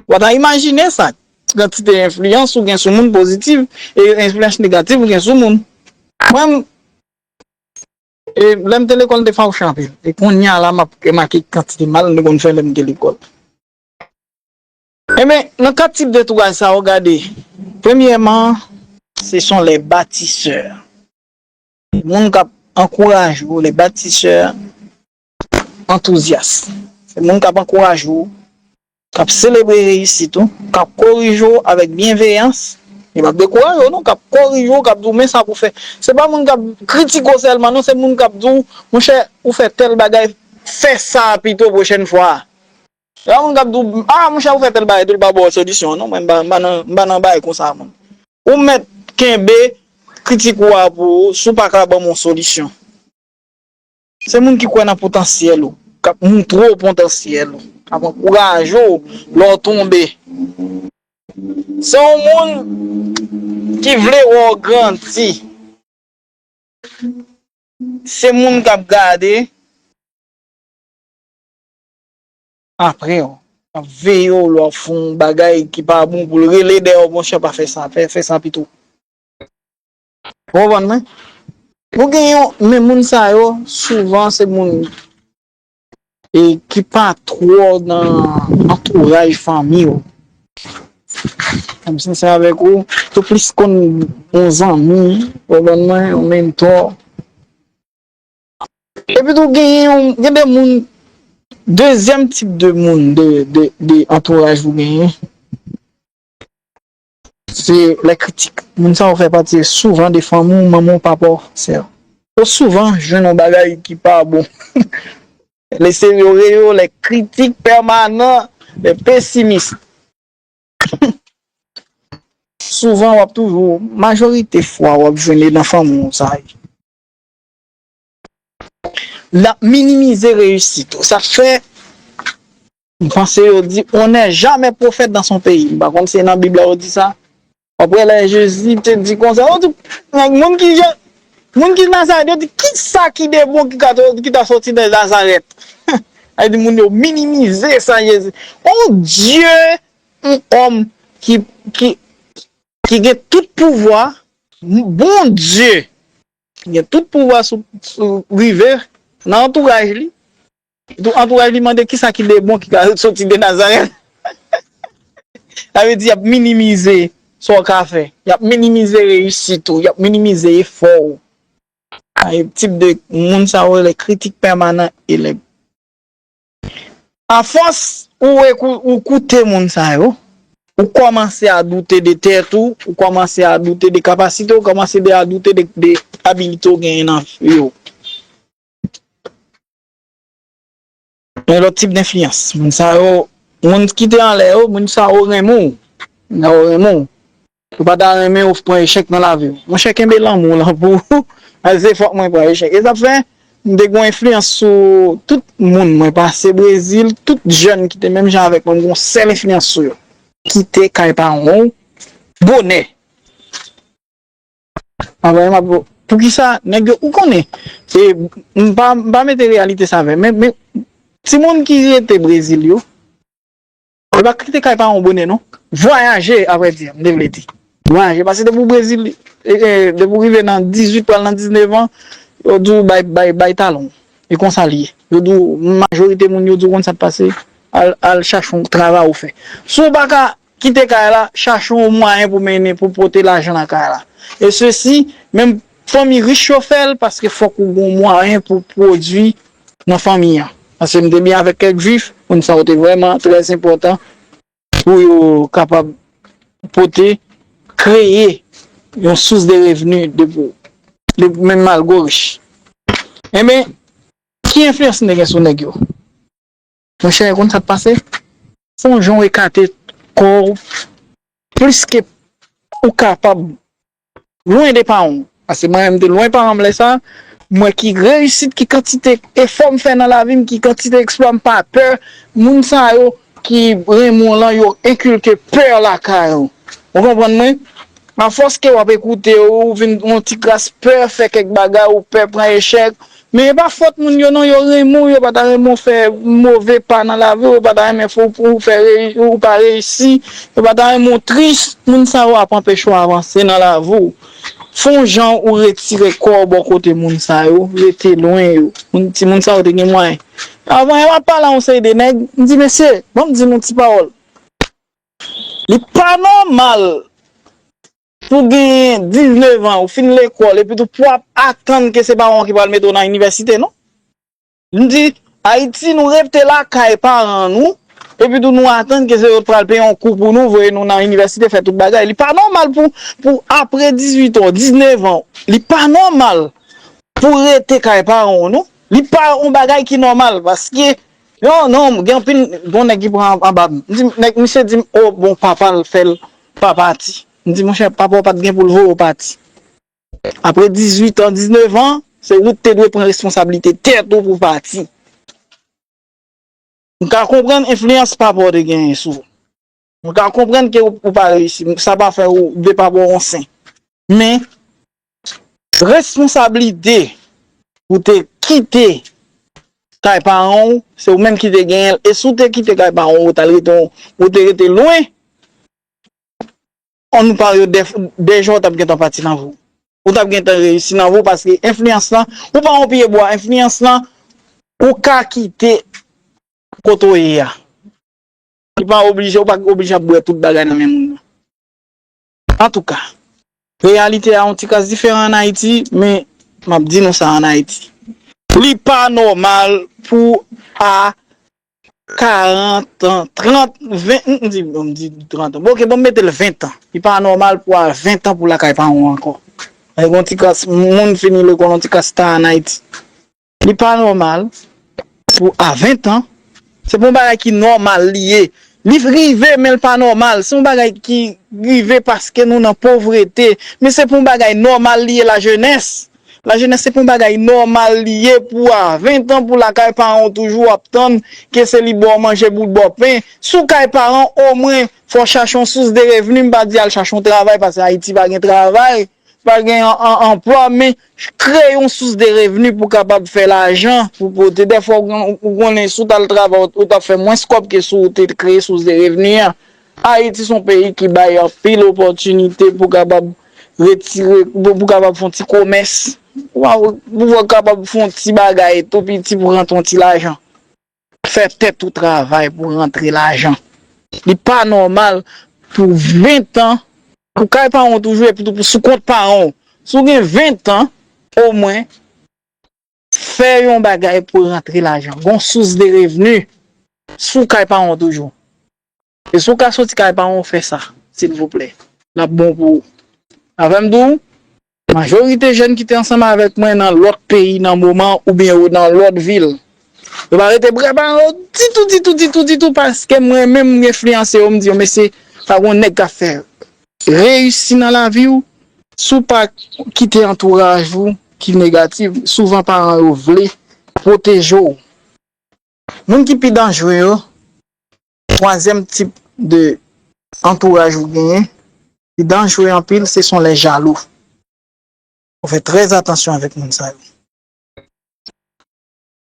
Ou pa ta imajine sa. Kantite enfliyans ou gen sou moun pozitif e enfliyans negatif ou gen sou moun. Mwen, e, lè m te lekòl, m te fawouche anpil. E kounye a la, m ap remake kantite mal m te konn fè lè m te lekòl. Enben, nan kat tip de antouraj sa yo, gade. Premyèman, ce sont les bâtisseurs. Moun k ap ankouraje w, les bâtisseurs enthousiastes. Se moun k ap ankouraje w, k ap selebre reyisit ou, k ap korije w avèk byenveyans. Yo p ap dekouraje w non, k ap korije w, k ap di w men sa pou w fè. Se pa moun k ap kritike w sèlman non, se moun k ap di w, monchè, ou fè tèl bagay, fè sa pito pwochèn fwa. Gen moun k ap di w, ah, monchè, ou fè tèl bagay tou, li pa ba w solisyon. Non, mwen, m pa, m pa nan, m pa nan bagay konsa, moun. Ou mèt kenbe kritik ou a pou ou, si w pa ka ban m yon solisyon. Se moun ki kwè nan potansyèl ou, k ap moutre w potansyèl ou, k ap ankouraje w lè w tonbe. Se yon moun ki vle wè w grandi. Se moun k ap gade apre w, k ap veye w lè w ap fè yon bagay ki pa bon pou l rele dèyè w, monchè, pa fè sa, fè, fè sa pito. Ou konprann mwen? Nou gen yon, men moun sa yo, souvan se moun e ki pa twò nan antouraj fanmi w. Pou m sensè avèk ou, yo plis konn yon zanmi, ou konprann mwen, yon mentò. Epi tou genyen yon, gen de moun, dezyèm tip de moun, de, de, de antouraj ou genyen, se lè kritik. Moun sa yo fè pati souvan de fanmi w, manman w, papa w, sè w. Yo souvan jwenn yon bagay ki pa bon. Les sérieux, les critiques permanents, les pessimistes. Souvan w ap toujou, majorite fwa w ap jwenn li nan fanmi w sa ye. L ap minimize reyisit ou. Sa fè, m panse yo di, on n'est jamais prophète dans son pays. M pa konn si se nan Bib la yo di sa. Apre lè Jezi te di konsa, yo di, nèg moun ki jan, moun ki Nazarèt, yo di, ki sa ki de bon ki ka, ki ta soti nan Nazarèt? Sa vle di moun yo minimize sa Jezi. On Dye, on òm ki, ki, ki gen tout pouvwa, Bondye, ki gen tout pouvwa sou, sou rive nan antouraj li. Tou antouraj li mande kisa ki de bon ki ka soti de Nazarèt. Sa vle di y ap minimize sa w ka fè. Y ap minimize reyisit ou, y ap minimize efò w. Ay, tip de moun sa yo rele kritik pèmanan e lè. Afòs ou ekou-, ou koute moun sa yo, ou kòmanse a doute de tèt ou, ou kòmanse a doute de kapasite w, ou kòmanse de, a doute de, de abilite w genyen nan vi w. Yon lòt tip denfliyans. Moun sa yo, moun ki te anlè yo, moun sa yo renmen w. Moun sa yo renmen w. Ou pa ta renmen w pran echèk nan lavi w. Monchè, kenbe lanmou w lan pou ou. Paske se fòk mwen pran echèk. E sa fè, m te gen yon enfliyans sou tout moun mwen pase Brezil, tout jèn ki te menm jan avèk mwen, m gen yon sèl enfliyans sou yo. Kite kay paran w bonè. Anvè m ap, poukisa nèg yo, ou konnen, e m pa, m pa mete reyalite sa avè, men, men timoun ki rete Brezil yo, yo pa kite kay paran w bonè non. Vwayaje, avrèdi, m te vle di. Vwayaje, paske depi w Brezil, e, e, depi w rive nan dizuit pral nan diznèf an, yo di w bay, bay, bay talon. E konsa l ye. Yo di w, majorite moun yo di w konn sa k pase, al, al chache yon travay ou fè. Si w pa ka kite kay la, chache yon mwayen pou mennen, pou pote lajan nan kay la. E sesi, menm fanmi rich yo fè l, paske fòk ou gen yon mwayen pou pwodui nan fanmi an. Paske m te byen avèk kèk jwif, moun sa yo te vrèman trè enpòtan pou yo kapab pote, kreye yon sous de revni de pou, de menm malgre w rich. Enben, ki enfliyans m te gen sou nèg yo? Monchè, ou konn sa k pase? Fè yon jan w ekate kò w plis ke ou kapab, lwen de paran w. Paske mwen menm te lwen paran m lè sa, m wè ki reyisit, ki kantite efò m fè nan lavi m, ki kantite eksplwa m pa pè. Moun sa yo ki renmen w lan, yo enkilke pè lakay ou. Ou konprann mwen? Afòs ke w ap ekoute yo, ou vin yon ti kras pè fè kèk bagay, ou pè pran echèk. Men e pa fòt moun yo non, yo renmen w, yo pa ta renmen w fè move pa nan lavi w, yo pa ta renmen fè w, ou fè reyi-, ou pa reyisi, yo pa ta renmen w tris. Moun sa yo ap anpeche w avanse nan lavi w. Fè yon jan ou retire kò w bò kote moun sa yo, rete lwen yo. Moun, timoun sa yo te gen mwayen. Avan yè m ap pale a yon seri de nèg, m di, mesye, ban m di nou ti pawòl. Li pa nòmal pou w genyen diznèf an, ou fin lekòl, epi tou pou w ap atann ke se paran w ki pral mete w nan inivèsite, non. M di, Ayiti, nou rete lakay paran nou, epi tou nou atann ke se yo t pral peye yon kou pou nou, voye nou nan inivèsite, fè tout bagay. Li pa nòmal pou, pou apre dizuit an, diznèf an, li pa nòmal pou w rete kay paran w, non. Li pa yon bagay ki nòmal, paske, non, non, gen anpil bon nèg ki pran anba m. M di, nèg, misye di m, o, bon, papa l fè l pa pati. M di, monchè, papa w pa t gen pou l voye w pati. Apre dizuit an, diznèf an, se ou t te dwe pran responsablite tèt ou pou w pati. M ka konprann enfliyans papa w te genyen sou ou. M ka konprann ke ou, ou pa reyisi. Sa pa fè ou de papa w yon sen. Men, responsablite pou te kite kay paran w, se ou menm ki te genyen l. E si w te kite kay paran w, ou t al rete, ou te rete lwen, ann pare yo dè, dèjè w t ap gentan pati nan vi w. Ou t ap gentan reyisi nan vi w paske enfliyans lan, ou pa yon pye bwa, enfliyans lan, ou ka kite kote w ye a. Li pa oblije, ou pa oblije ap bwè tout bagay nan men moun nan. Antouka, reyalite a yon ti kras diferan ann Ayiti, men m ap di nou sa ann Ayiti. Li pa nòmal pou a karant an, trant, ven, m di, m di trant an. Bon, oke, bon, m mete l ven an. Li pa nòmal pou a ven an pou lakay paran w ankò. Gen yon ti kras moun fini lekòl, yon ti kras ta ann Ayiti. Li pa nòmal pou a ven an. Se pa yon bagay ki nòmal li ye. Li rive, men l pa nòmal. Se yon bagay ki rive paske nou nan povrete. Men se pa yon bagay nòmal li ye, lajenès. Lajenès se pa yon bagay nòmal li ye pou a ven tan pou lakay paran w toujou w ap tann ke se li ba w manje pou l ba w pen. Si w kay paran w, omwen, fò w chache yon sous de revni. M pa di al chache yon travay, paske Ayiti pa gen travay, pa gen an, an, anplwa, men kreye yon sous de revni pou w kapab fè lajan, pou pote. Dèfwa, ou, ou konnen, si w t al travay, ou, ou t ap fè mwens kòb ke si w te kreye sous de revni an. Ayiti se yon peyi ki bay anpil opòtinite pou kapab retire, pou, pou kapab fè yon ti komès. Pou, pou kapab fè yon ti bagay tou piti pou rantre yon ti lajan. Fè tèt ou travay pou rantre lajan. Li pa nòmal pou ven tan, pou kay paran w toujou epi tou pou sou kont paran w. Si w gen ven tan, omwen, fè yon bagay pou rantre lajan. Gon sous de revni. Si w kay paran w toujou. E si w ka soti kay paran w, fè sa, silvouplè. L ap bon pou ou. Avè m tou, majorite jèn ki te ansanm avèk mwen nan lòt peyi nan moman oubyen yo nan lòt vil, yo pa rete prè paran yo ditou, ditou, ditou, ditou, paske mwen menm m enfliyanse yo, m di yo, mesye, pa gon nèg k ap fè reyisi nan lavi w, si w pa kite antouraj ou ki negatif, souvan paran yo vle pwoteje w. Moun ki pi danjere yo, twazyèm tip de antouraj ou genyen, ki danjere anpil, se son lè jalou. Fò w fè trè atansyon avèk moun sa yo.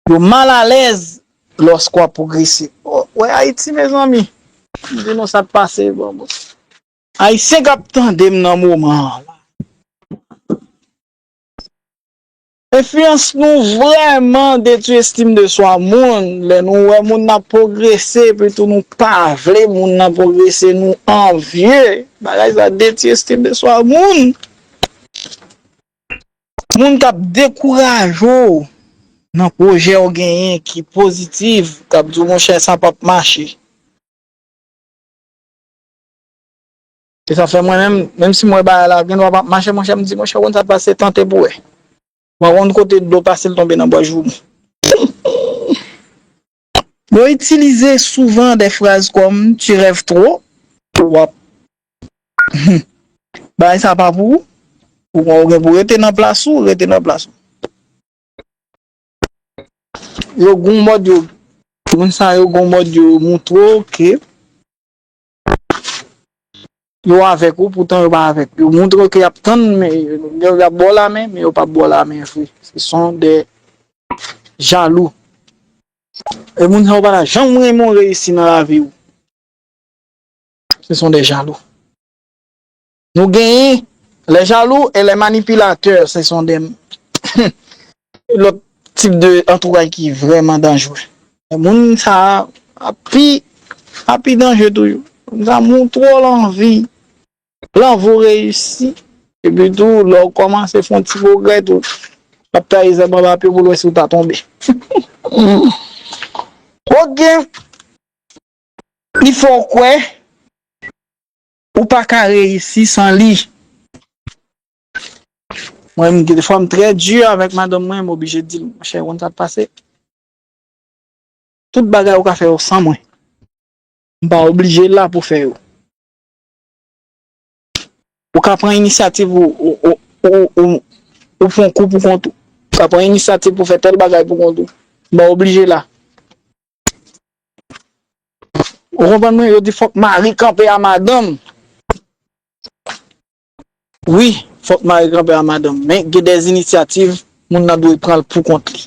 Yo malalèz lòske w ap pwogrese. O, wè Ayiti, mezanmi. M di nou sa k pase, bon, bon. Ayisyen k ap tande m nan moman an la. Enfliyans nou vrèman detwi estim de swa moun. Lè nou wè moun nan pwogrese, epi tou nou pa vle moun nan pwogrese, nou anvye. Bagay sa detwi estim de swa moun. Moun k ap dekouraje w nan pwojè w genyen ki pozitif, k ap di w, monchè, sa p ap mache. E sa fè mwen menm, menm si mwen bagay la gen dwa p ap mache, monchè, m di, monchè, w konn sa k pase, tante pou wè. W a konn kote dlo pase, l tonbe nan bwa joumou. Yo itilize souvan de fraz kòm, tu rêves trop, w ap, bagay sa pa pou ou, ou gen pou rete nan plas ou, rete nan plas ou. Yo gon mòd yo, moun sa yo gon mòd yo moutre w ke yo avèk ou, poutan yo pa avèk ou. Yo moutre w ke y ap tann, men yo, y ap ba w lamen, men yo p ap ba w lamen vre. Se son de jalou. E moun sa yo pa ta janm renmen w reyisi nan lavi w. Ce sont des jaloux. Nou genyen les jaloux et les manipulateurs, ce sont des lòt tip de antouraj ki vrèman danjere. Moun sa a pi, a pi danje toujou. Moun sa moutre w l anvi, l anvi w reyisi. Epi tou, lè w kòmanse fè yon ti pwogrè tou, l ap taye zèb anba pye w pou l wè si w ta tonbe. Ok. Li fè w kwè ou pa ka reyisi san li. Mwen menm, gen de fwa m trè di avèk madanm mwen, m oblije di l, monchè, ou konn sa k pase? Tout bagay ou ka fè yo san mwen. M pa oblije la pou fè yo. Ou ka pran inisyativ ou, ou, ou, ou, ou, ou pran kou pou kont ou. Ou ka pran inisyativ pou fè tèl bagay pou kont ou. M pa oblije la. Ou konprann mwen? Yo di fòk mari kanpe a madanm. Wi, fòk mari kanpe a madanm. Men gen de inisyativ, moun nan dwe pran l pou kont li.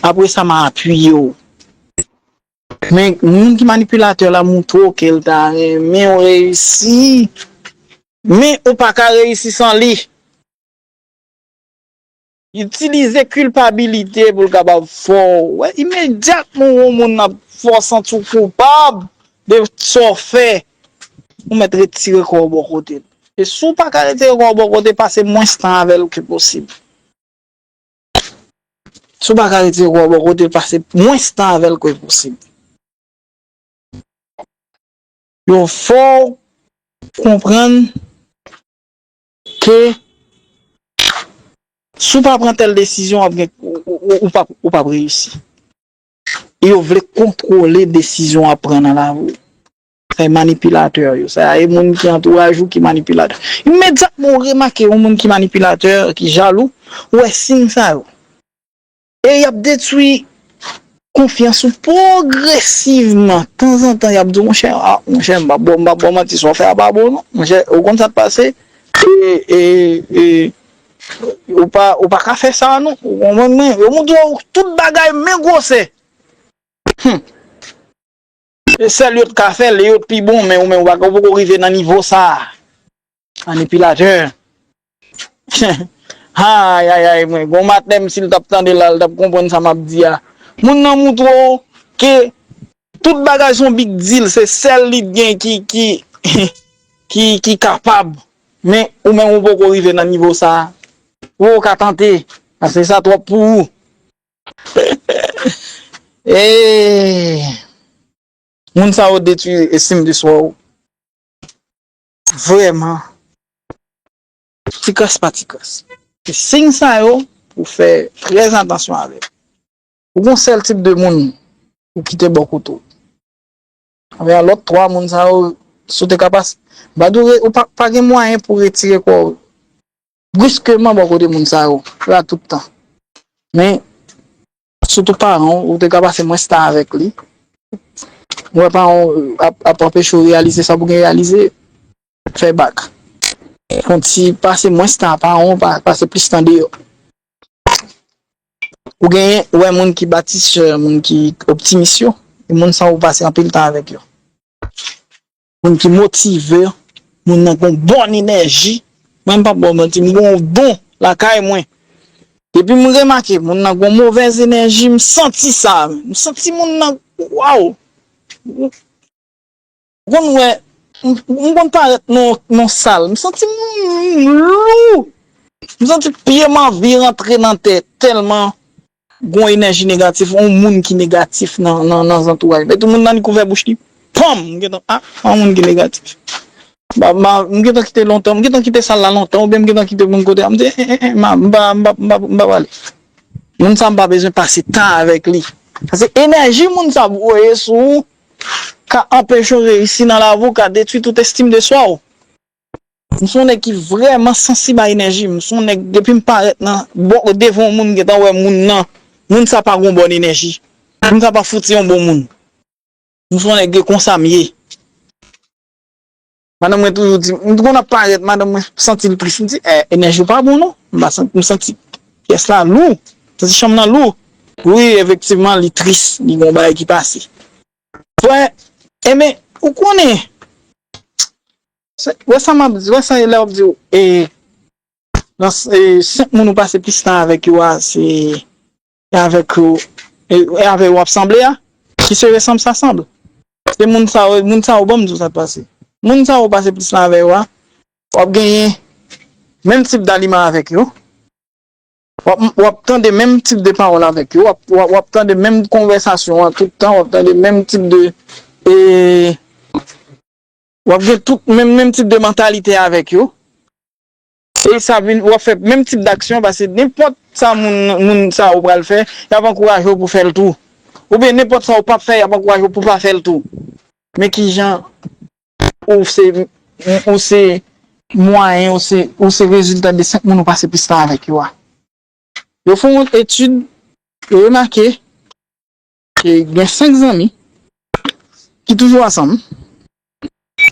Apre sa, m a apiye w. Men moun ki manipilatè la moutre w ke l ta renmen w reyisi. Men ou pa ka reyisi san li. Itilize kilpabilite pou l kapab fè w wè imedyatman yon moun ap fè w santi w koupab de sa w fè. Ou mèt retire kò w bò kote l. E si w pa ka retire kò w bò kote, pase mwens tan avè l ke posib. Si w pa ka retire kò w bò kote l, pase mwens tan avè l ke posib. Yo fè w konprann ke si w pa pran tèl desizyon, w ap gen, ou, ou, ou, ou p ap, ou p ap reyisi. E yo vle kontwole desizyon w ap pran nan lavi w. Sa e manipilatè yo. Sa e moun ki antouraj ou ki manipilatè. Imedyatman ou remake yon moun ki manipilatè, ki jalou, ou wè siy sa yo. E y ap detwi konfyans ou pwogresivman. Tanzantan, y ap di w, monchè, ah, monchè, m p ap ba w, m p ap ba w manti, sa w fè a pa bon, non. Monchè, ou konn sa k pase? E, e, e, ou pa, ou pa ka fè sa, non. Ou konprann mwen? Yo montre w tout bagay men gwosè. Hmm. Se sèl yo t ka fè l, e yo t pi bon, men ou menm ou pa, ou poko rive nan nivo sa a. Manipilatè. Ay, ay, ay, mwen. Gon matnè m, si l t ap tande la, l t ap konprann sa m ap di a. Moun nan moutre w ke tout bagay se yon big deal, se sèl li t gen ki, ki, ki, ki kapab. Men ou menm ou poko rive nan nivo sa a. Ou poko ka tante, paske sa twòp pou ou. Eh, moun sa yo detwi estim de swa w. Vrèman. Ti kras pa ti kras. Se siy sa yo pou fè trè atansyon avè. Ou gon sèl tip de moun ou kite bò kote w. Avè lòt twa moun sa yo, si w te ka pase, m pa di w re-, ou pa, pa gen mwayen pou retire kò w briskeman bò kote moun sa yo la tout tan. Men, sitou paran w, ou te ka pase mwens tan avèk li. Ou wè paran w ap, ap anpeche w reyalize sa pou gen reyalize, fè bak. Fè yon ti pase mwens tan ak paran w, pa, pase plis tan deyò. Ou genyen, ou wè moun ki batisè, moun ki optimis yo, e moun sa ou pase anpil tan avèk yo. Moun ki motive, moun nan gon bon enèji. Mwen, m p ap ba w manti, m gon don lakay mwen. Depi m remake, moun nan gon movèz enèji, m santi sa. M santi moun nan, waw! Ou konn wè, m, m konn parèt nan, nan sal. M santi m, m lou. M santi pye m anvi rantre nan tè tèlman gon enèji negatif, yon moun ki negatif nan, nan, nan zantouraj. Epi moun nan li kouvè bouch li. Panm! M gentan, ah, yon moun ki negatif. M, m, m gentan kite lontan, m gentan kite sal la lontan, oubyen m gentan kite moun kote a. M di, eh, eh, eh, m pa, m pa, m pa, m pa, m pa prale. Moun sa m pa bezwen pase tan avèk li. Paske enèji moun sa ap voye sou ou ka anpeche w reyisi nan lavi w, ka detwi tout estim de swa w. M se yon nèg ki vrèman sansib a enèji. M se yon nèg, depi m parèt nan, bon, devan yon moun, m gentan wè moun nan, moun sa pa gon bòn enèji. Moun sa pa fouti yon bon moun. M se yon nèg konsa m ye. Madanm mwen toujou di, m konn ap parèt, madanm mwen santi l tris. M di, eh, enèji w pa bon non. M pa santi, m santi pyès la lou. M santi chanm nan lou. Wi, efektivman, li tris. Li gon bagay ki pase. Frè, enben, ou konnen, se, wè sa m ap di, wè sa e lè w ap di, e, nan, e, senk moun ou pase plis tan avèk yo a, se, e avèk yo, e, e avè yo w ap sanble a, ki se resanm sa sanble. Se moun sa yo, moun sa yo, ban m di w sa k pase. Moun sa yo w pase plis tan avè yo a, w ap genyen menm tip daliman avèk yo. W ap, w ap tande menm tip de pawòl avèk yo, w ap, w ap, w ap tande menm konvèsasyon an tout tan, w ap tande menm tip de, e, w ap gen tout menm, menm tip de mantalite avèk yo. E sa vin, w ap fè menm tip d'aksyon, paske nenpòt sa moun, moun sa yo pral fè, y ap ankouraje w pou fè l tou. Oubyen nenpòt sa w p ap fè, y ap ankouraje w pou pa fè l tou. Men kijan ou se, ou se mwayen, ou se, ou se rezilta de senk moun ou pase plis tan avèk yo a. Yo fè yon etid, yo remake ke gen senk zanmi ki toujou ansanm.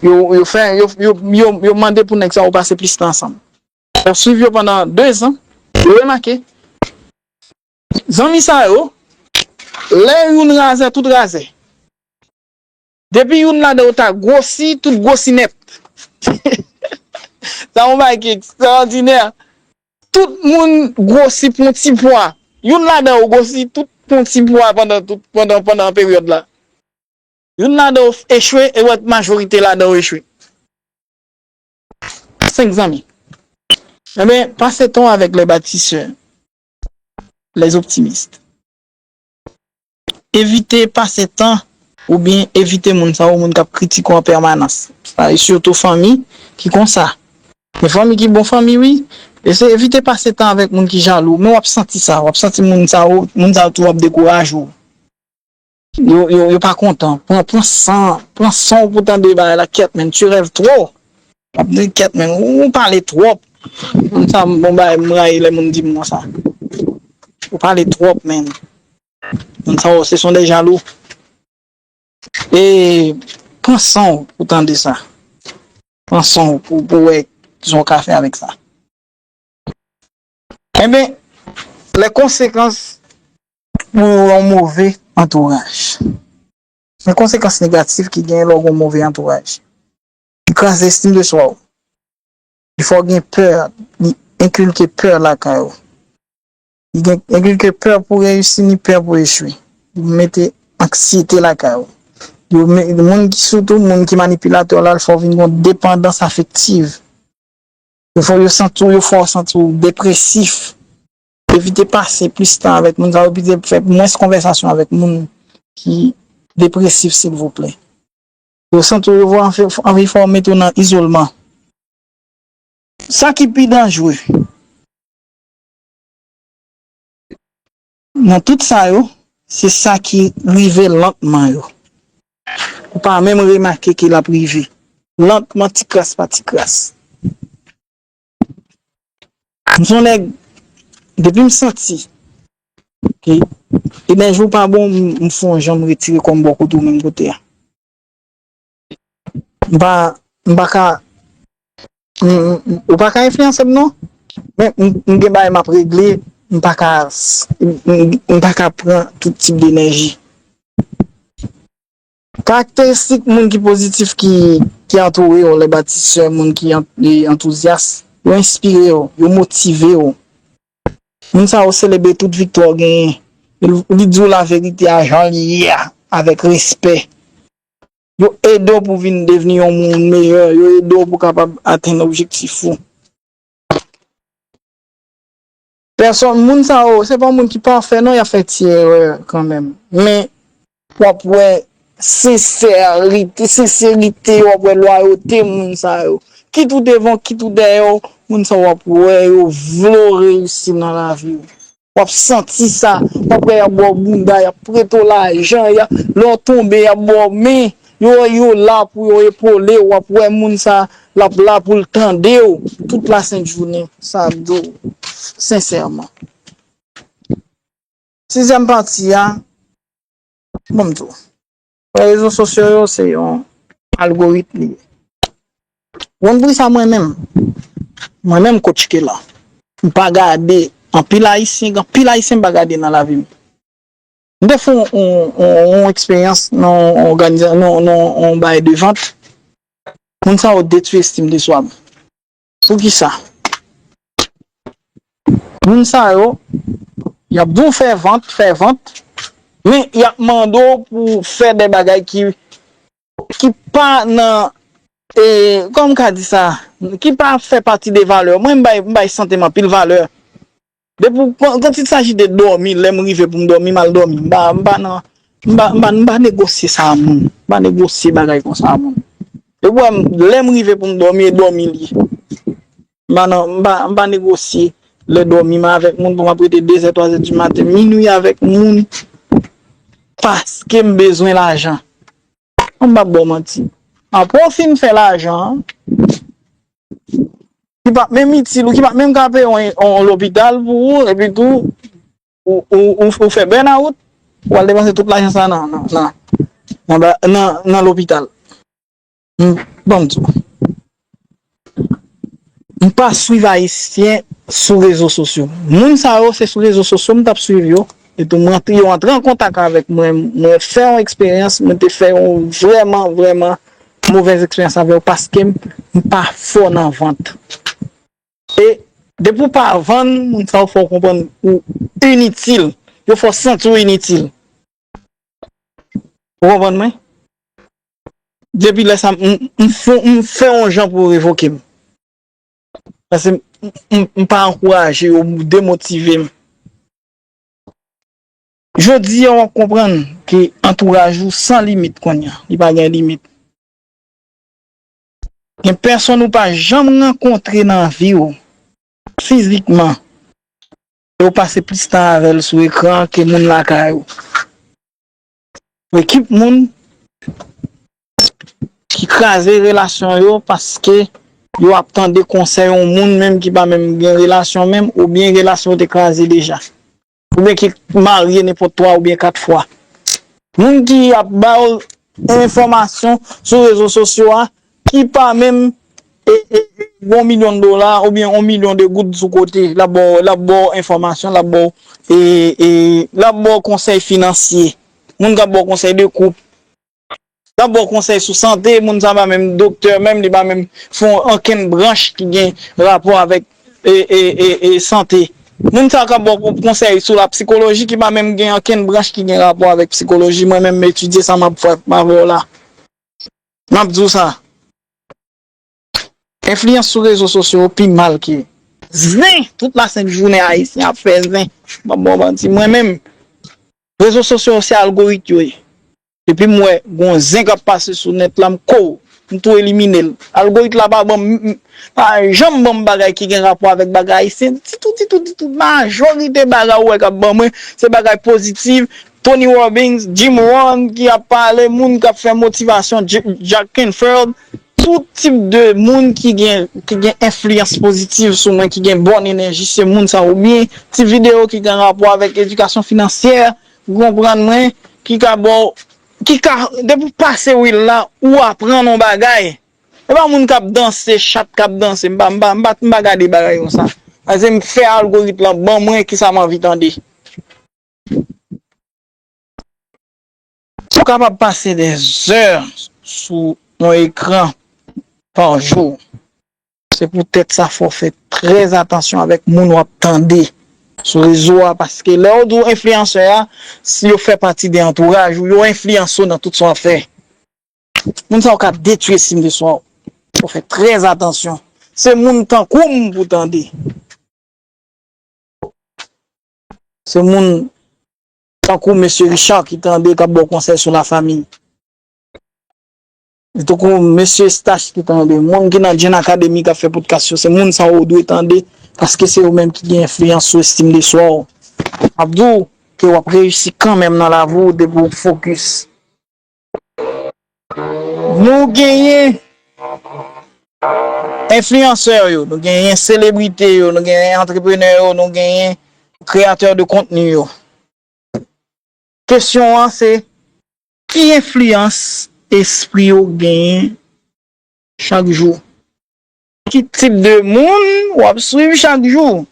Yo, yo fè, yo, yo, yo, yo mande pou nèg sa yo pase plis tan ansanm. Y ap swiv yo pandan de zan. Yo remake, zanmi sa yo, lè youn razè, tout razè. Depi youn ladan yo ta gwosi, tout gwosi nèt. Sa yon bagay ki ekstraòdinè. Tout moun gwosi pou yon ti pwa. Youn ladan yo gwosi tout pou yon ti pwa pandan tout, pandan, pandan peryòd la. Youn ladan yo echwe, e wè majorite ladan yo echwe. Senk zanmi. Enben, pase tan avèk les bâtisseurs, les optimistes. Evite pase tan oubyen evite moun sa yo, moun k ap kritike w an pèmanans. Sa e sitou fanmi ki konsa. Gen fanmi ki bon fanmi, wi. E se evite pase tan avèk moun ki jalou. Men w ap santi sa, w ap santi moun sa yo, moun sa yo tou ap dekouraje w. Yo, yo, yo pa kontan. Pran, pran san, pran san w pou tande bagay la, kèt, men, tu rêves trop. W ap di, kèt, men, ou, ou pale twòp. Moun sa, bon, bagay, m rayi lè moun di m konsa. Ou pale twòp, men. Moun sa, se sont des jaloux. E pran san w pou tande sa. Pran san w pou, pou wè sa w ka fè avèk sa. Enben, les conséquences pou yon move antouraj. Men konsekans negatif ki genyen lè w gen yon move antouraj. Li kraze estim de swa w. Li fè w gen pè, li enkilke pè lakay ou. Li gen enkilke pè pou reyisi ni pè pou echwe. Li mete anksyete lakay ou. Yo me- moun ki sitou moun ki manipilatè la, l fè w vin gen yon depandans afektiv. Yo fè yo santi w, yo fè w santi w depresif. Evite pase plis tan avèk moun sa yo, evite fè mwens konvèsasyon avèk moun ki depresif, silvouplè. Yo santi w, yo anvi, anvi fè w mete w nan izolman. Sa ki pi danjere nan tout sa yo, se sa ki rive lantman yo. Ou pa menm remake ke l ap rive. Lantman, ti kras pa ti kras. M se yon nèg, depi m santi ke enèji w pa bon, m, m fè yon jan m retire kò m bò kote w menm kote a. M pa, m pa ka, m, m, m, ou pa ka enfliyanse m non. Men m, m gen bagay m ap regle, m pa ka, m, m, m pa ka pran tout tip de enèji. Karakteristik moun ki pozitif ki, ki antoure w, lè batisè, moun ki an- e antouzyas, yo enspire w, yo motive w. Moun sa yo selebre tout viktwa w genyen. Li, li di w laverite a jan l ye a, avèk respè. Yo ede w pou w vin devni yon moun meyè, yo ede w pou w kapab atenn objektif ou. Pèsòn, moun sa yo, se pa moun ki pafè non, y ap fè ti erè kanmenm. Men, w ap wè senserite, senserite, w ap wè lwayote moun sa yo. Kit ou devan, kit ou dèyè w, moun sa yo w ap wè yo vle w reyisi nan lavi w. W ap santi sa, w ap wè y ap ba w bounda, y ap prete w lajan, y ap, lè w tonbe, y ap ba w men, yo, yo la pou yo epole w, w ap wè moun sa, l ap la pou l tande w tout lasent jounen, sa m di w sensèman. Sizyèm pati a, bon, m di w, rezo sosyo yo se yon algoritm li ye. Ou konn poukisa mwen menm, mwen menm Coach Kela, m pa gade anpil Ayisyen, gen anpil Ayisyen m pa gade nan lavi m. M te fè yon, yon, yon, yon eksperyans nan yon òganiza- nan, nan yon bagay de vant. Moun sa yo detwi estim de swa m. Poukisa? Moun sa yo, y ap di w fè vant, fè vant, men y ap mande w pou w fè de bagay ki, ki pa nan, e, kòman m ka di sa, ki pa fè pati de valè. Mwen, m bay, m bay sante m anpil valè. Depi w- quand, quand il s'agit de dòmi, lè m rive pou m dòmi, m al dòmi. M pa, m pa nan, m pa, m pa, m pa negosye sa a moun. M pa negosye bagay konsa a moun. Depi w wè m- lè m rive pou m dòmi, e dòmi l ye. M pa nan, m pa, m pa negosye lè dòmi m avèk moun pou m ap rete de zè, twa zè di maten, minui avèk moun paske m bezwen lajan. M p ap ba w manti. Apre w fin fè lajan an, ki p ap menm itil ou, ki p ap menm ka peye yon, yon lopital pou ou, epi tou, ou, ou, ou, ou fè burn out, ou al depanse tout lajan sa nan, nan, nan, nan, nan, nan lopital. M, ban m di w. M pa swiv Ayisyen sou rezo sosyo. Moun sa yo, se sou rezo sosyo m t ap swiv yo. Epi mwen antre, yo antre an kontak avèk mwen, mwen fè yon eksperyans, mwen te fè yon vrèman, vrèman movèz eksperyans avè yo paske m, m pa fò nan vant. E depi w pa vann, moun sa yo fè w konprann ou initil. Yo fè w santi w initil. Ou konprann mwen? Depi lè sa, m, m, m fè, m fè yon jan pou yo revoke m. Paske m, m, m, m pa ankouraje yo, demotive m. Jodi a, w ap konprann ke antouraj ou san limit kounye a. Li pa gen limit. Gen pèsonn ou pa janm rankontre nan vi w, fizikman, e w pase plis tan avè l sou ekran ke moun lakay ou. Ekip moun ki kraze relasyon yo paske yo ap tande konsèy yon moun menm ki pa menm gen relasyon menm, oubyen relasyon yo te kraze deja, oubyen ki marye nenpòt twa oubyen kat fwa. Moun ki ap ba w enfòmasyon sou rezo sosyo a ki pa menm e, e, e, yon milyon dola oubyen yon milyon de goud sou kote, l ap ba w, l ap ba w enfòmasyon, l ap ba w, e, e, l ap ba w konsèy finansye. Moun k ap ba w konsèy de koup, l ap ba w konsèy sou sante, moun sa pa menm doktè menm, li pa menm fè yon ankenn branch ki gen rapò avèk e, e, e, e, sante. Moun sa k ap ba w konsèy sou la psikoloji ki pa menm gen ankenn branch ki gen rapò avèk psikoloji. Mwen menm m etidye sa m ap fè avè w la. M ap di w sa. Enfliyans sou rezo sosyo yo pi mal ke zen. Tout la sent jounen Ayisyen ap fè zen. M ap ba w manti. Mwen menm, rezo sosyo yo se algorit yo ye. Depi m wè gon zen k ap pase sou nèt la, m ko, m tou elimine l. Algorit la pa ban m, m, pa janm ban m bagay ki gen rapò avèk bagay ayisyen. Ditou, ditou, ditou. Majorite bagay ou wè k ap ban mwen, se bagay pozitif. Tony Robbins, Jim Rohn ki ap pale, moun k ap fè motivasyon, J- Jack Canfield, tout tip de moun ki gen, ki gen enfliyans pozitif sou mwen, ki gen bòn enèji, se moun sa yo. Oubyen ti videyo ki gen rapò avèk edikasyon finansyè, ou konprann mwen, ki ka ba w, ki ka, depi w pase reel la, ou aprann yon bagay. E pa moun k ap danse, chat k ap danse, m pa, m pa, m pa, m pa gade bagay konsa. Paske m fè algorit lan ban mwen kisa m anvi tande. Si w kapab pase dè zè sou yon ekran pa jou, se poutèt sa fò w fè trè atansyon avèk moun w ap tande sou rezo a, paske lè yo di w enfliyansè a, si yo fè pati de antouraj ou, yo enfliyanse w nan tout sa w ap fè. Moun sa yo ka detwi estim de swa w. Fò w fè trè atansyon. Se moun tankou m pou w tande. Se moun tankou mesye Richard ki tande k ap ba w konsèy sou lafanmi. Tankou mesye Eustache ki tande, moun ki nan Gen Academy k ap fè podcast yo, se moun sa yo w dwe tande, paske se yo menm ki gen enfliyans sou estim de swa w. M ap di w ke w ap reyisi kanmenm nan lavi w depi w fokis. Nou genyen enfliyansè yo, nou genyen selebrite yo, nou genyen antreprenè yo, nou genyen kreyatè de kontni yo. Kesyon an se, ki enfliyans espri w genyen chak jou? Ki tip de moun w ap swiv chak jou?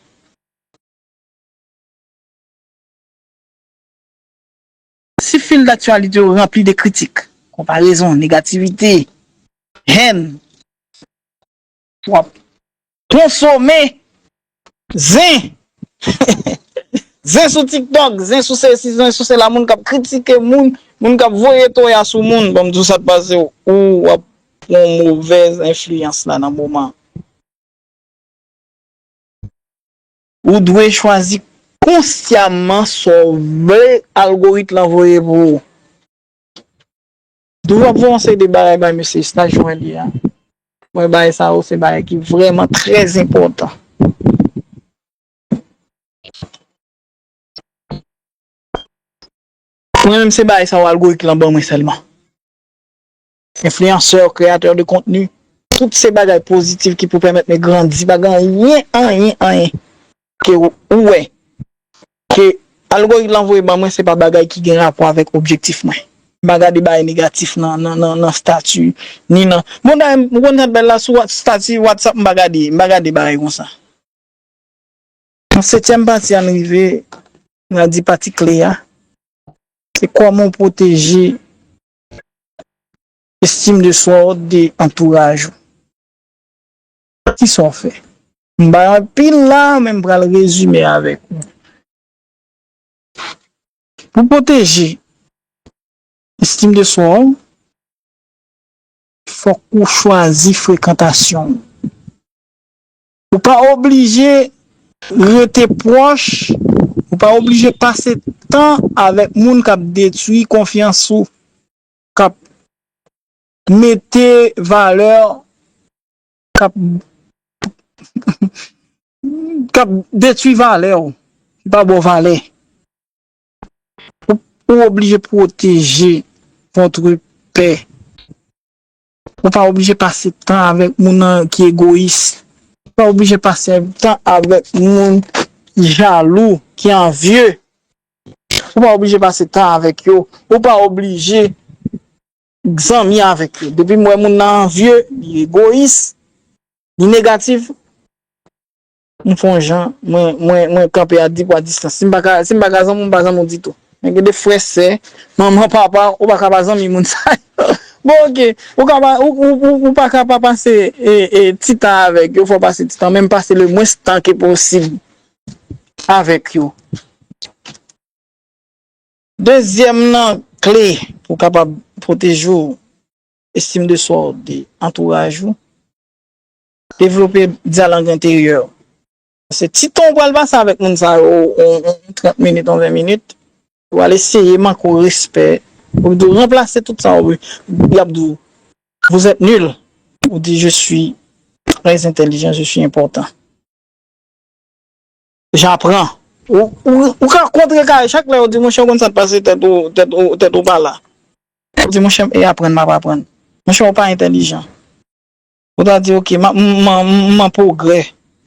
Si fil daktyalite w ranpli de kritik, konparezon, negativite, hèn, w ap konsome zen. Zen sou TikTok, zen sou sesi, zen sou sela, moun k ap kritike moun, moun k ap voye toya sou moun. Ban m di w sa k pase w, ou w ap pran yon movèz enfliyans la nan moman. Ou dwe chwazi konsyaman sa w vle algorit lan voye pou ou. Toujou ap voye yon seri de bagay bay mesye Eustache, jwenn li a. Mwen, bagay sa yo se bagay ki vrèman trè enpòtan. Mwen menm se bagay sa yo algorit lan ban mwen sèlman. Enfliyansè, kreyatè de kontni, tout se bagay pozitif ki pou pèmèt mwen grandi, pa gen anyen, anyen, anyen ke ou, ou wè ke algorit lan voye ban mwen, se pa bagay ki gen rapò avèk objektif mwen. M pa gade bagay negatif nan, nan, nan, nan stati, ni nan, bon, dayè, m konn sa k bèl la sou What- stati WhatsApp, m pa gade, m pa gade bagay konsa. Nan setyèm pati a n rive, n a di pati kle a, se kòman w pwoteje estim de swa w de antouraj ou. Kisa w fè? M bay anpil la, men m pral rezime avèk ou. Pou pwoteje estim de swa w, fòk ou chwazi frekantasyon w. Ou pa oblije rete pwòch, ou pa oblije pase tan avèk moun k ap detwi konfyans ou, k ap mete valè, k ap, k ap detwi valè w, ki pa ba w valè. Ou, ou oblije pwoteje Votre pè. Ou pa oblije pase tan avèk moun nan ki egoyis. Ou pa oblije pase tan avèk moun jalou, ki anvye. Ou pa oblije pase tan avèk yo. Ou pa oblije zanmi avèk yo. Depi m wè moun nan anvye, li egoyis, li negatif, m fè yon jan, mwen, mwen, mwen kanpe a dis pwa distans. Si m pa ka, si m pa ka zanmi w, m pa zanmi w ditou. Men gen de frè, sè, manman, papa, ou pa ka pa zanmi moun sa yo. Bon, oke, ou ka pa, ou, ou, ou, ou pa ka pa pase e, e, ti tan avèk yo, fò w pase ti tan, menm pase le mwens tan ke posib avèk yo. Dezyèm nan kle pou w kapab pwoteje w, estime de soi w, de antouraj ou, devlope dyalang enteryè w. Se ti tan w pral pase avèk moun sa yo, on, on, on trant minit, on ven minit, ou al eseye manke w respè, ou dwe ranplase tout sa, ou, y ap di w, vous êtes nul. Ou di, je suis très intelligent, je suis important. J'apprends. Ou, ou, ou ka kontre kare chak lè yo di, monchè, ou konn sa k pase tèt ou, tèt ou, tèt ou pa la. Ou di, monchè, e aprann, m ap aprann. Monchè, ou pa entèlijan. Ou ta di, oke, m, m, m, m an pwogrè.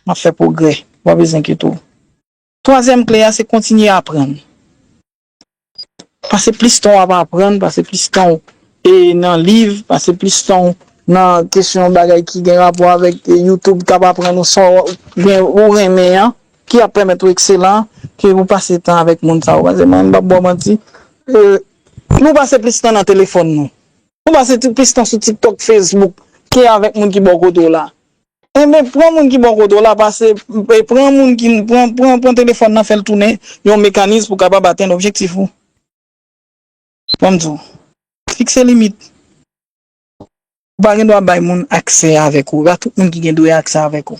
M ap fè pwogrè. Ou pa bezwen enkyete w. Twazyèm kle a, se kontinye aprann. Pase plis tan w ap aprann, pase plis tan w e nan liv, pase plis tan w nan kesyon bagay ki gen rapò avèk, e, YouTube k ap aprann ou sa w gen, ou renmen an, ki ap pèmèt ou ekselan, ke ou pase tan avèk moun sa yo. Paske mwen, m p ap ba w manti, e, nou pase plis tan nan telefòn nou. Nou pase ti, plis tan sou TikTok, Facebook, ke avèk moun ki bò kote w la. Enben, pran moun ki bò kote w la, pase, e, pran moun ki, pran, pran, pran telefòn nan, fè l tounen yon mekanis pou w kapab atenn objektif ou. Ban m di w, fikse limit. Ou pa gen dwa bay moun aksè avèk ou. E pa tout moun ki gen dwe aksè avèk ou.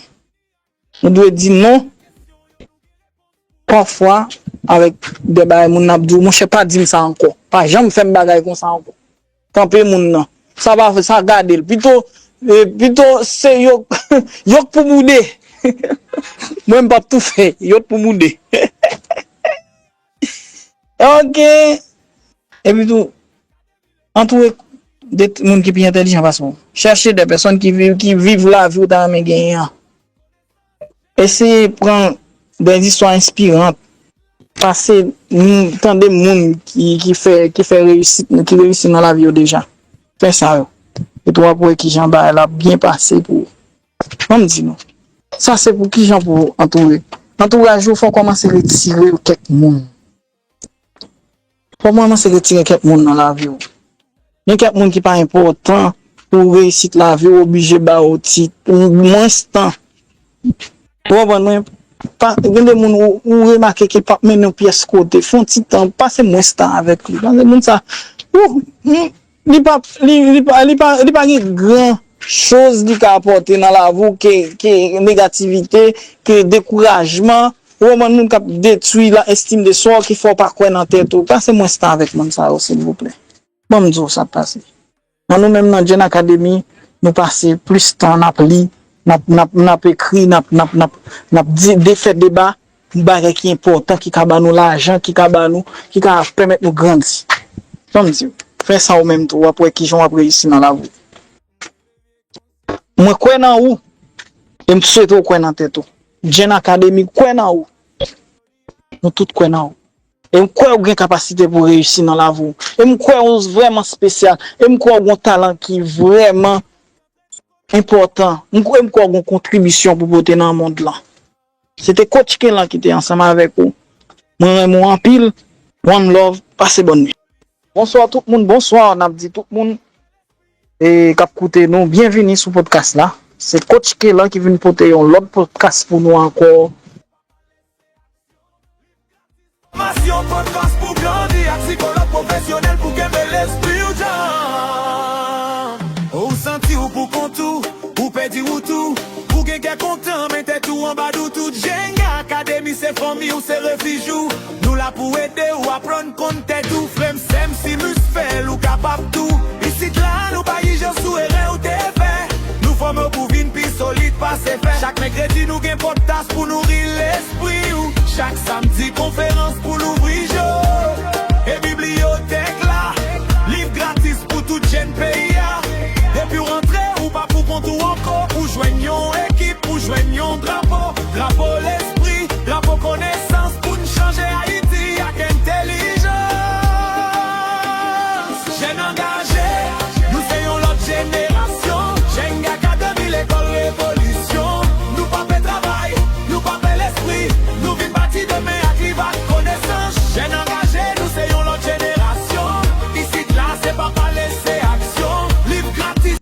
Ou dwe di non. Pafwa, avèk de bagay moun nan ap di w, monchè, pa di m sa ankò. Pa janm fè m bagay konsa ankò. Kanpe moun nan. Sa pa fè, sa gade l. Pito, e, pito se yo, yo k pou boude. Mwen, m p ap tou fè. Yo k pou boude. Ok. Epi tou, antoure de t-, moun ki pi entèlijan pase w. Chèche de pèsòn ki viv, ki viv lavi w ta renmen genyen an. Eseye pran de zistwa enspiran. Pase, mm, tande moun ki, ki fè, ki fè reyisit, ki reyisi nan lavi yo deja. Fè sa yo. Epi w ap wè kijan bagay la ap byen pase pou ou. Ban m di nou. Sa se pou kijan pou antoure. Antouraj ou, fò w kòmanse retire kèk moun. Fò w kòmanse retire kèk moun nan lavi w. Gen kèk moun ki pa enpòtan pou reyisit lavi w, oblije ba w ti, mwens tan. Ou konprann mwen? Pa, gen de moun ou, ou remake ke l p ap mennen w pyès kote. Fè yon ti tan, pase mwens tan avèk li. Paske moun sa, ou, ou, li pa, li, li pa, li pa, li pa gen gran choz li ka apòte nan lavi w ke, ke negativite, ke dekourajman. Ou konprann, moun k ap detwi la, estime de soi, ki fè w pa kwè nan tèt ou. Pase mwens tan avèk moun sa yo, silvouplè. Ban m di w sa k pase. Nan nou menm nan Djenn Akademi, nou pase plis tan n ap li, n ap, n ap, n ap ekri, n ap, n ap, n ap, n ap di, defè deba, bagay ki enpòtan, ki ka ban nou lajan, ki ka ban nou, ki ka pèmèt nou grandi. Ban m di w, fè sa ou menm tou, w ap wè kijan w ap reyisi nan lavi w. Mwen kwè nan ou, e m swete w kwè nan tèt ou. Djenn Akademi kwè nan ou. Nou tout kwè nan ou. E m kwè ou gen kapasite pou reyisi nan lavi w. E m kwè ou vrèman espesyal. E m kwè ou gen yon talan ki vrèman enpòtan. M kwè, m kwè ou gen yon kontribisyon pou pote nan mond lan. Se te Coach Kelan ki te ansanm avèk ou. Mwen renmen w anpil. One love. Pase bòn nwit. Bonswa tout moun, bonswa. N ap di tout moun, e, k ap koute nou, byenvini sou podcast la. Se Coach Kelan ki vin pote yon lòt podcast pou nou ankò. Fòmasyon pòdkas pou grandi ak sikològ pwofesyonèl pou kenbe lespri w djanm. Ou santi w pou kont ou, ou pèdi wout ou, ou gen kè kontan, men tèt ou anba dout ou. Djenn Akademi se fanmi w, se refij ou. Nou la pou ede w aprann konn tèt ou, frè m, sè m, si misye fè l, ou kapab tou. Isit la, nou pa jije w sou erè ou te fè. Nou fòme w pou vin pi solid pase fè. Chak mèkredi, nou gen podcast pou nouri lespri w. Chak samdi, konferans pou louvri je w. E bibliyotèk la, liv gratis. Tou ankò, ou jwenn yon ekip, ou jwenn yon drapo, drapo Leta.